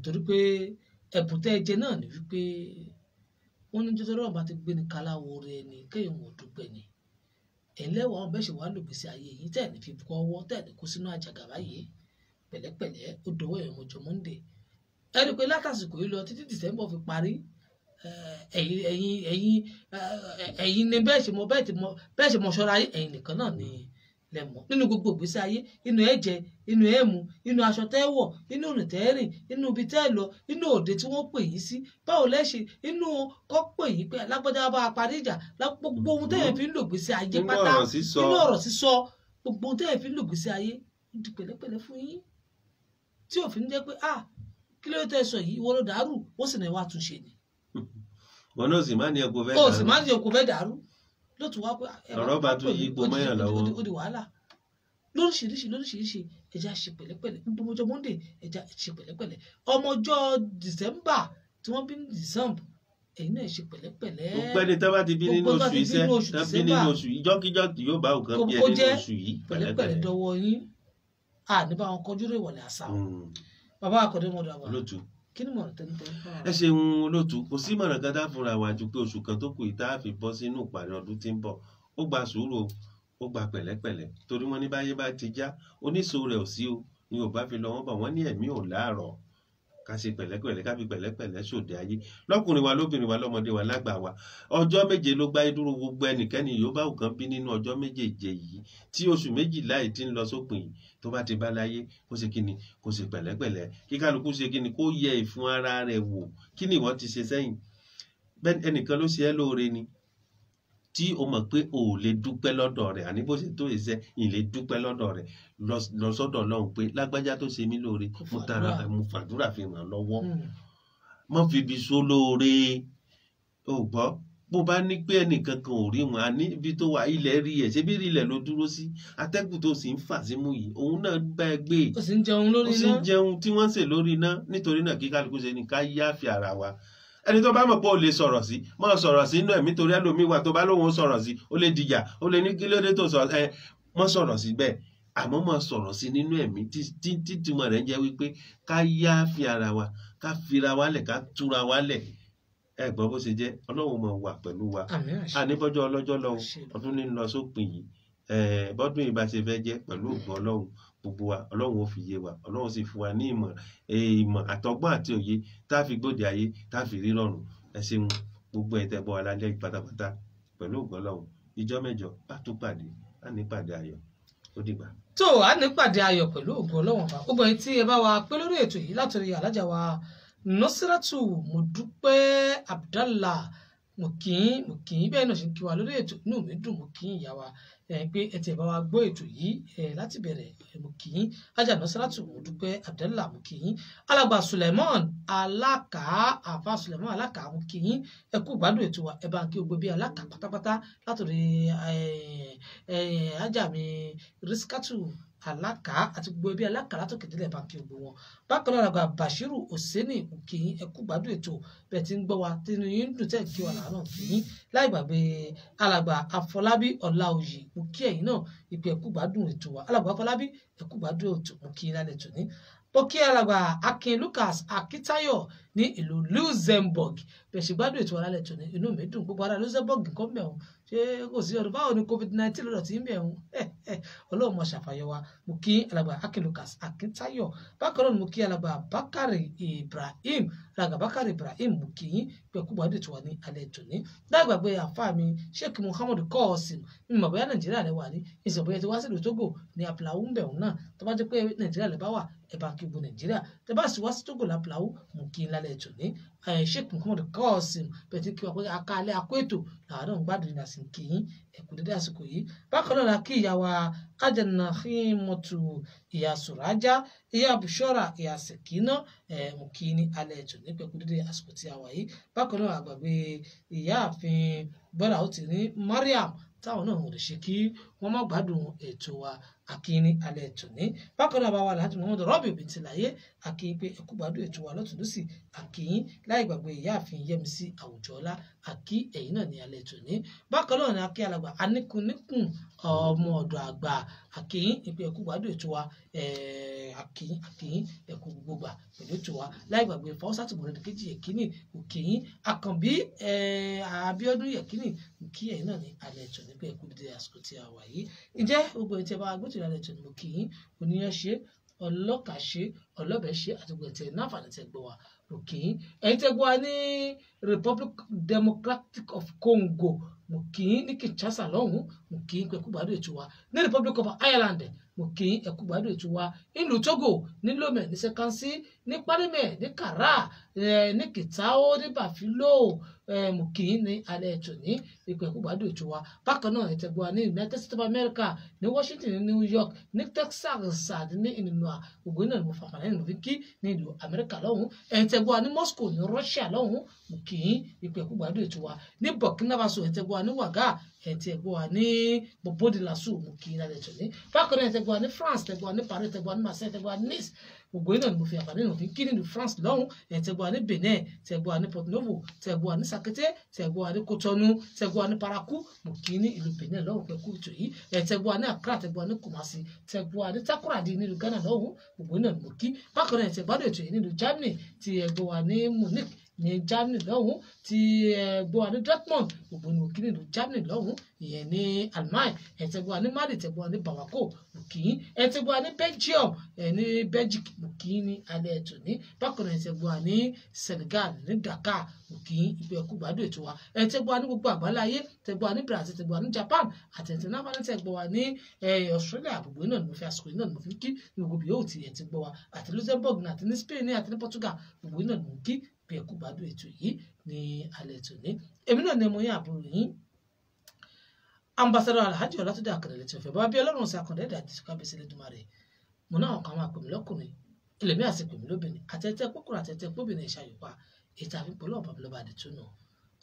Torí pé ẹ̀bùn tẹ́ ẹ jẹ náà ni wípé wọ́n ní jọ́jọ́ lọ́wọ́ bá ti gbé ní kaláwo rẹ ni kéèyàn ò dúpẹ́ ni. Ẹ̀yin lẹ́wọ̀ àwọn bẹ́ẹ̀ ṣe wàá lògbèsè ayé yìí tẹ̀ ní fi kọ́ ọwọ́ tẹ̀ ní kó sínú àjàgà báyìí. Pẹ̀lẹ́pẹ̀lẹ́ ó dọwọ́ ẹ̀yin ọmọjọ́ Monday. Ẹ rí i pé látàsìkò yìí lọ títí December fi parí, ẹ̀yin ẹ̀yin ẹ̀yin ẹ̀yin ni bẹ́ẹ̀ ṣe mọ bẹ́ẹ̀ ṣe mọ ṣọ́ra ayé ẹ̀yin nìkan náà ni lẹ mọ̀ nínú gbogbo ìgbésí ayé. Inú ẹ jẹ, inú ẹ mu, inú aṣọ tẹ́ wọ̀, inú ìrìn tẹ́ rìn, inú ibi tẹ́ lọ, inú òde tí wọ́n pè yín sí, báwo lẹ ṣe inú kọ́ pè yín pé alágbájá bá a parí ìjà, gbogbo ohun tẹ́yẹ̀ fi ń lò gbèsè ayé Nínú pátá, ọ̀rọ̀ sísọ. Nínú ọ̀rọ̀ sísọ, gbogbo ohun tẹ́yẹ̀ fi ń lò gbèsè ayé ó di pẹ̀lẹ́pẹ̀lẹ́ fún yín tí òfin jẹ́ pé ah kí ló tẹ́ sọ yìí, ìwọ ló dàrú, ó sì náà wá túnṣe ni. Wọn náà sì má ní ẹkọ fẹ́ Ó sì dàrú. má ní ẹkọ fẹ́ dàrú lótú wá pé ẹ Ọ̀rọ̀ bá tún yípo mọ́yàn lọ́wọ́. Ó di wàhálà lóríṣiríṣi lóríṣiríṣi. Ẹja ṣe pẹ̀lẹ́pẹ̀lẹ́ gbogbo ọjọ́ Monday, ẹja ṣe pẹ̀lẹ́pẹ̀lẹ́. Ọmọjọ́ December tí wọ́n bí ní December, ẹ̀yin náà ṣe pẹ̀lẹ́pẹ̀lẹ́. Gbogbo ẹni tó bá ti bí nínú Gbogbo tó bá oṣù ti bí iṣẹ́ nínú oṣù tó bí nínú December. oṣù ìjọ́kíjọ́ tí yóò bá òkan bí ẹ Kó nínú jẹ́ oṣù yìí, pẹ̀lẹ́pẹ̀lẹ́ pẹ̀lẹ́pẹ̀lẹ́. dọwọ́ yín, à ní bá wọn kọjú rè wọlé àṣà o. Bàbá Àkàndé ọmọdé àgbà, Olóòtú, kí ni mọ̀ràn tẹ́lẹ̀ ẹ ṣeun olóòtú. Kò sí ìmọ̀ràn kan tá a fúnra wa ju pé oṣù kan tó kù yìí tá a fi bọ́ sínú ìparí ọdún tí ń bọ̀, ó gba sùúrù o, ó gba pẹ̀lẹ́pẹ̀lẹ́, torí wọ́n ní báyé bá ti já oníṣòwò rẹ̀ ò sí o ni ò bá fi lọ wọ́n bọ̀ wọ́n ní ẹ̀mí ò láàrọ̀. Ká ṣe pẹ̀lẹ́pẹ̀lẹ́, ká fi pẹ̀lẹ́pẹ̀lẹ́ ṣòde ayé, lọ́kùnrin wa, lóbìnrin wa, lọ́mọdé wa, lágbà wa. Ọjọ́ 7 ló gbáyé dúró. Gbogbo ẹnikẹ́ni yóò bá òkan bí nínú ọjọ́ méjèèje yìí tí oṣù 12 yìí ti ń lọ sópin yìí, tó bá ti bá láyé, kó ṣe kíni, kó ṣe pẹ̀lẹ́pẹ̀lẹ́, kí kálukú ṣe kíni, kó yẹ ìfun ara rẹ̀ wò. Kí ni ìwọ ti ṣe sẹ́yìn? Bẹ́ẹ̀ ẹnìkan ló ṣe ẹ́ lóore ni tí o mọ̀ pé o ò lè dúpẹ́ lọ́dọ̀ rẹ̀, àní bó ṣe tó ìṣe ìlè dúpẹ́ lọ́dọ̀ rẹ̀, lọ sọ́dọ̀ Ọlọ́run pé lágbájá tó ṣe mí lóore, Kó mo tara fàdúrà. mo fàdúrà fi ràn lọ́wọ́. Má fi ibi só lóore o. Gbọ́ bó bá ní pé ẹnìkan kan ò rí wọn, àní ibi tó wà ilẹ̀ rí ẹ̀, ṣé bí rí ilẹ̀ ló dúró sí, atẹ́gùn tó sì ń fà símú yìí òun náà bá ẹ gbé, Ó sì ń jẹun lórí ó sì ń iná. jẹun tí wọ́n ń sè lórí iná. Nítorí náà kí kálukú ṣe ni ká yááfì ara wa. Ẹni tó bá mọ̀ pé ó lè sọ̀rọ̀ sí, máa sọ̀rọ̀ sí inú ẹ̀mí, torí ẹlòmíì wà tó bá lóun ó sọ̀rọ̀ sí, ó lè dìjà, ó lè ní kí ló dé tó sọ̀rọ̀ ẹ, mọ́ sọ̀rọ̀ sí bẹ́ẹ̀, àmọ́ máa sọ̀rọ̀ sí nínú ẹ̀mí tí títúmọ̀ rẹ̀ ń jẹ́ wípé ká yááfì ara wa, ká fira wa lẹ̀, ká túra wa lẹ̀. Ẹ gbọ́ bó ṣe jẹ́. Ọlọ́run máa wà pẹ̀lú wa. Àmín àṣẹ. Àníbọ́jọ́ ọlọ́jọ́ lọ o, Àṣẹ. ọdún ní lọ sópin yìí. Bọ́dún yìí bá ṣe fẹ́ jẹ́ pẹ̀lú ògùn Ọlọ́run, gbogbo wa Ọlọ́run ó fi yé wa, Ọlọ́run sì fún wa ní ìmọ̀ ìmọ̀ àtọgbọ́n àti òye tá a fi gbòde ayé, tá a fi rí rọrùn. Ẹ ṣeun gbogbo ẹ̀ tẹ́ bọ́ wa lálẹ́ pátápátá. Pẹ̀lú ògùn Ọlọ́run, ìjọ́ mẹ́jọ á tún pàdé, á ní pàdé ayọ̀. Ó dìgbà. Tó a ní pàdé ayọ̀ pẹ̀lú ògùn Ọlọ́run ọba. Gbogbo ẹ̀yin tí ẹ bá wa pé lórí ètò yìí, látòrí alájà wa Nọ́sírátù Mọ́dúpẹ́ Abdallah, mo kì í, mo kì í bẹ́ẹ̀ náà ṣe ń kí wa lórí ètò, inú mi dùn, mo kì í ìyá wa pé ẹ tiẹ̀ bá wa gbọ́ ètò yìí láti bẹ̀rẹ̀, mo kì í Haja Nọ́sírátù Mọ́dúpẹ́ Abdallah, mo kì í alàgbà Suleiman Alákà, àfa Suleiman Alákà, mo kì í, ẹ kú gbádùn ètò wa, ẹ bá ń kí gbogbo bí Alákà pátápátá, látòrí Haja mi Rísíkátù Alákà àti gbogbo ẹbí Alákà látòkè délẹ̀, bá ń kí gbogbo wọn. Bákan náà, àgbà Bashiru Oseni, kì í, ẹ kú gbádùn ètò bẹ́ẹ̀ tí ń gbọ́ wa, tínú yín dùn tẹ́ kí wa làánà kì í. Láì gbàgbé alàgbà Afọlábí Ọláoyè, mo kí ẹ̀yin náà ìpè, ẹ kú gbádùn ètò wa. Alàgbà Afọlábí, ẹ kú gbádùn ètò, mo kí yín lálẹ́ tòní. Mo kí alàgbà Akin Lucas Akitayo ní ìlú Luxembourg, bẹ́ẹ̀ ṣe gbádùn ètò wa lálẹ́ tòní, inú mi dùn. Gbogbo ará Luxembourg nǹkan mẹ́wọ̀n, ṣé kò sí ọdún? Báwo ni COVID-19 lọ́dọ̀ tí ń bẹ̀ wọ́n? Ọlọ́run mọ̀ ṣàfàyọ wa. Mo kí alàgbà Akin Lucas Akitayo. Bákan náà ni mo kí alàgbà Bakari Ibrahim, alàgbà Bakari Ibrahim, mo kí yín pé kú gbádùn ètò wa ní alẹ́ tòní. Láìgbàgbé àfáà mi Sheikh Muhammad Kọ́ọ̀sìm, mi mọ̀ bóyá Nàìjíríà lẹ wà ní ìsìn, bóyá ti wá sílùú Togo ní Aplau ń bẹ̀ òun náà. Tó bá jẹ́ pé Nàìjíríà lẹ bá wà, ẹ bá kí gbogbo Nàìjíríà. Tẹ bá sì wá sí Togo l'Aplau, mo kí yín lálẹ́ tòní. Sheikh Muhammad Kọ́ọ̀sìm, bẹ́ẹ̀ tí kí wa pé akálẹ̀ akó ètò làwọn náà ń gbádùn ní àsìkò kí yín, ẹ kú dédé àsìkò yìí. Bákan náà la kí ìyá wa Ajanahimutu, ìyá Sùrájà, ìyá Bushora, ìyá Sèkínà, mo kí ní alẹ́ tòní pé kú dédé àsìkò tí a wà yìí. Bákan náà, àgbàgbé ìyáàfin bọ́lá ó ti ní Mariam, táwọn náà ò lè ṣe kí wọ́n má gbádùn ètò wa, akíní alẹ́ tòní. Bákan náà, bá wa Alhaji Muhammad Rọ́bì Bìntìláyé, akíní pé ẹkú gbádùn ètò wa lọ́tún lọ́sì, akíní. Láì gbàgbé ìyáàfin Yẹmisí Àwùjọ́lá, akí ẹ̀yìn náà ní alẹ́ tòní. Bákan náà ni akí alàgbà Aníkuníkùn ọmọ ọ̀dọ̀ àgbà, akíní ìpè ẹkú gbádùn ètò wa, akíní, akíní ẹkú gbogbo gbà pẹ̀lú ètò wa. Láì gbàgbé Fawusatu Mọ̀rẹ́dẹ́kejì Yẹ̀kínì, òkìyín Àkànbí Abíọ́dún Yẹ̀kínì, òkì ẹ̀yìn náà ní alẹ́ tòní pé ẹkú dídé àsìkò tí a wà yìí. Ǹjẹ́ gbogbo ẹ̀ tí ẹ bá gbótò ìlànà ètò ni mo kì í, oníyàn ṣe, ọlọ́kà ṣe, ọlọ́bẹ̀ ṣe, àti gbogbo ẹ̀ tí ẹ náfààní tẹ gbọ́ wa, mo kì í. Ẹ̀yin tẹ gbọ́ wa ní Republic Democratic of Congo, mo kì í, ní Kinshasa lọ́hùn, mo kì í pé ẹkú gbádùn ètò wa. Ní Republic of Ireland, mo kì í, ẹkú gbádùn ètò wa. Nílùú Togo, ní Lomé, ní Sekansi, ní Kparime, ní Kara, ní Kitao, ní Bafilo, mo kì í ní alẹ́ ètò ní ipò, ẹkú gbádùn ètò wa. Bákan náà, ẹ tẹ gbọ́ wa ní United States of America, ní Washington, ní New York, ní Texas àti ní Illinois, gbogbo náà ni mo fàfàlẹ́ nínú fi kí ní ìlú Amẹ́ríkà lọ́hùn. Ẹ tẹ gbọ́ wa ní Moscow, ní Russia lọ́hùn, mo kì í ipò, ẹkú gbádùn ètò wa. Ní Burkina Faso, ẹ tẹ gbọ́ wa ní Ouaga, ẹ tẹ gbọ́ wa ní Bobodelasu, mo kì í lálẹ́ ètò ní. Bákan náà, ẹ tẹ gbọ́ wa ní France, tẹ gbọ́ wa ní Paris, tẹ gbọ́ wa ní Marseille, tẹ gbọ́ wa ní Nice, gbogbo yìí náà ni mo fi àǹfààní nínú fi kí nínú France lọ́hùn. Ẹ tẹ gbọ́ wa ní Benin, tẹ gbọ́ wa ní Porto Novo, tẹ gbọ́ wa ní Sakete, tẹ gbọ́ wa ní Cotonou, tẹ gbọ́ wa ní Parakou, mo kì í ní ìlú Benin lọ́hùn pé kú ètò yìí. Ẹ tẹ gbọ́ wa ní Accra, tẹ gbọ́ wa ní Kumasi, tẹ gbọ́ wa ní Takoradi nílùú Ghana lọ́hùn, gbogbo yìí náà ni mo kí. Bákan náà, ẹ tẹ gbádùn ètò yìí nílùú Germany, tí ẹ gbọ́ wa ní Munich ní Germany lọ́hùn, tí ẹ gbọ́ wa ní Dortmund, gbogbo ní òkè nílùú Germany lọ́hùn, ìyẹn ní Allemagne. Ẹ tẹ gbọ́ wa ní Mali, tẹ gbọ́ wa ní Bamako, mo kì í. Ẹ tẹ gbọ́ wa ní Belgium, ẹ ní Belgium, mo kì í ní alẹ́ ètò ní. Bákan náà, ẹ tẹ gbọ́ wa ní Senegal, ní Dakar, mo kì í ibi ẹkú gbádùn ètò wa. Ẹ tẹ gbọ́ wa ní gbogbo àgbáláyé, tẹ gbọ́ wa ní Brazil, tẹ gbọ́ wa ní Japan, àti ẹ̀tẹ̀ náà fani, tẹ gbọ́ wa ní Australia, gbogbo náà ni mo fi àsìkò yìí náà ni mo fi kí ní gbogbo yóò ti ẹ̀ ti gbọ́ wa, àti Luxembourg àti ní Spain àti ní Portugal, gbogbo náà ni mo kí bí ẹkú gbádùn ètò yìí ní alẹ́ ètò ní. Èmi náà ni mo yín, àbúrò yín, Ambassador Alhaji Ọlátúndé Àkàndé tí ó fẹ́ bá bí Ọlọ́run sí Àkàndé ẹ̀dá àti kábíyèsí Elédùmarè. Mo náà kàn máa pè mí lọ́kùnrin, ẹlẹ́mí àti pè mí lóbìnrin, àtẹ̀tẹ̀ kókòrò, àtẹ̀tẹ̀ kóbìnrin, ìṣàyòpá ètò àfipọ̀ lọ́wọ́ bàbá lọ́ba àdìtúnú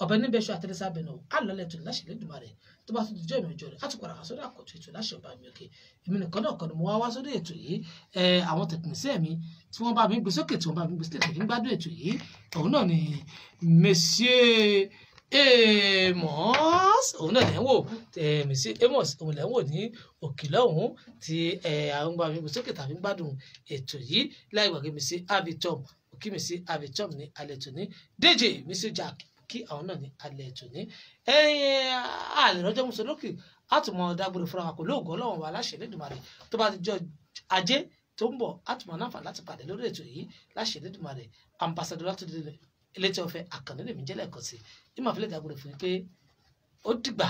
ọ̀bẹ níbẹ̀ ṣọ àtẹlẹsà bẹ̀rẹ̀ náà alọ́lẹ̀ tó láṣẹ Elédùmarè. Tó bá tún dijọ́ ìmọ̀ ìjọ rẹ̀, á tún padà wá sórí àkọ́tún ètò láṣẹ ọba mi òkè. Èmi nìkan náà kọ́ ni mo wá wá sórí ètò yìí. Àwọn tẹkinísíẹ̀ mi tí wọ́n bá mi gbé sókè, tí wọ́n bá mi gbé sílẹ̀, tẹ̀lé ń gbádùn ètò yìí, òun náà ni Monsieur Amos, òun náà lẹ́ ń wò. Monsieur Amos, òun lẹ́ ń wò ní òkè lọ́hùn tí àwọn bá mi gbé sókè tàbí ń gbádùn ètò yìí. Láì gbàgbé Monsieur Avitom, òkè Monsieur Avitom ní alẹ́ tòní, DJ Monsieur Jack. Kí àwọn náà ní alẹ́ tòní. Àlè rọjò mùsùlùmí àtùmọ̀ dágbére fúnra wa kò lóògùn Ọlọ́run wa láṣẹ Elédùmarè. Tó bá ti jọ ajé tó ń bọ̀, àtùmọ̀ náà fà láti pàdé lórí ètò yìí láṣẹ Elédùmarè. Ambassador Látúndé Elétí Ọ̀fẹ́ Àkànní lèmi jẹ́ lẹ́ẹ̀kan sí i, ìmọ̀ àfilẹ̀ dágbére fún yín pé ó dìgbà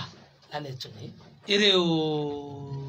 lálẹ́ tòní. Ire o.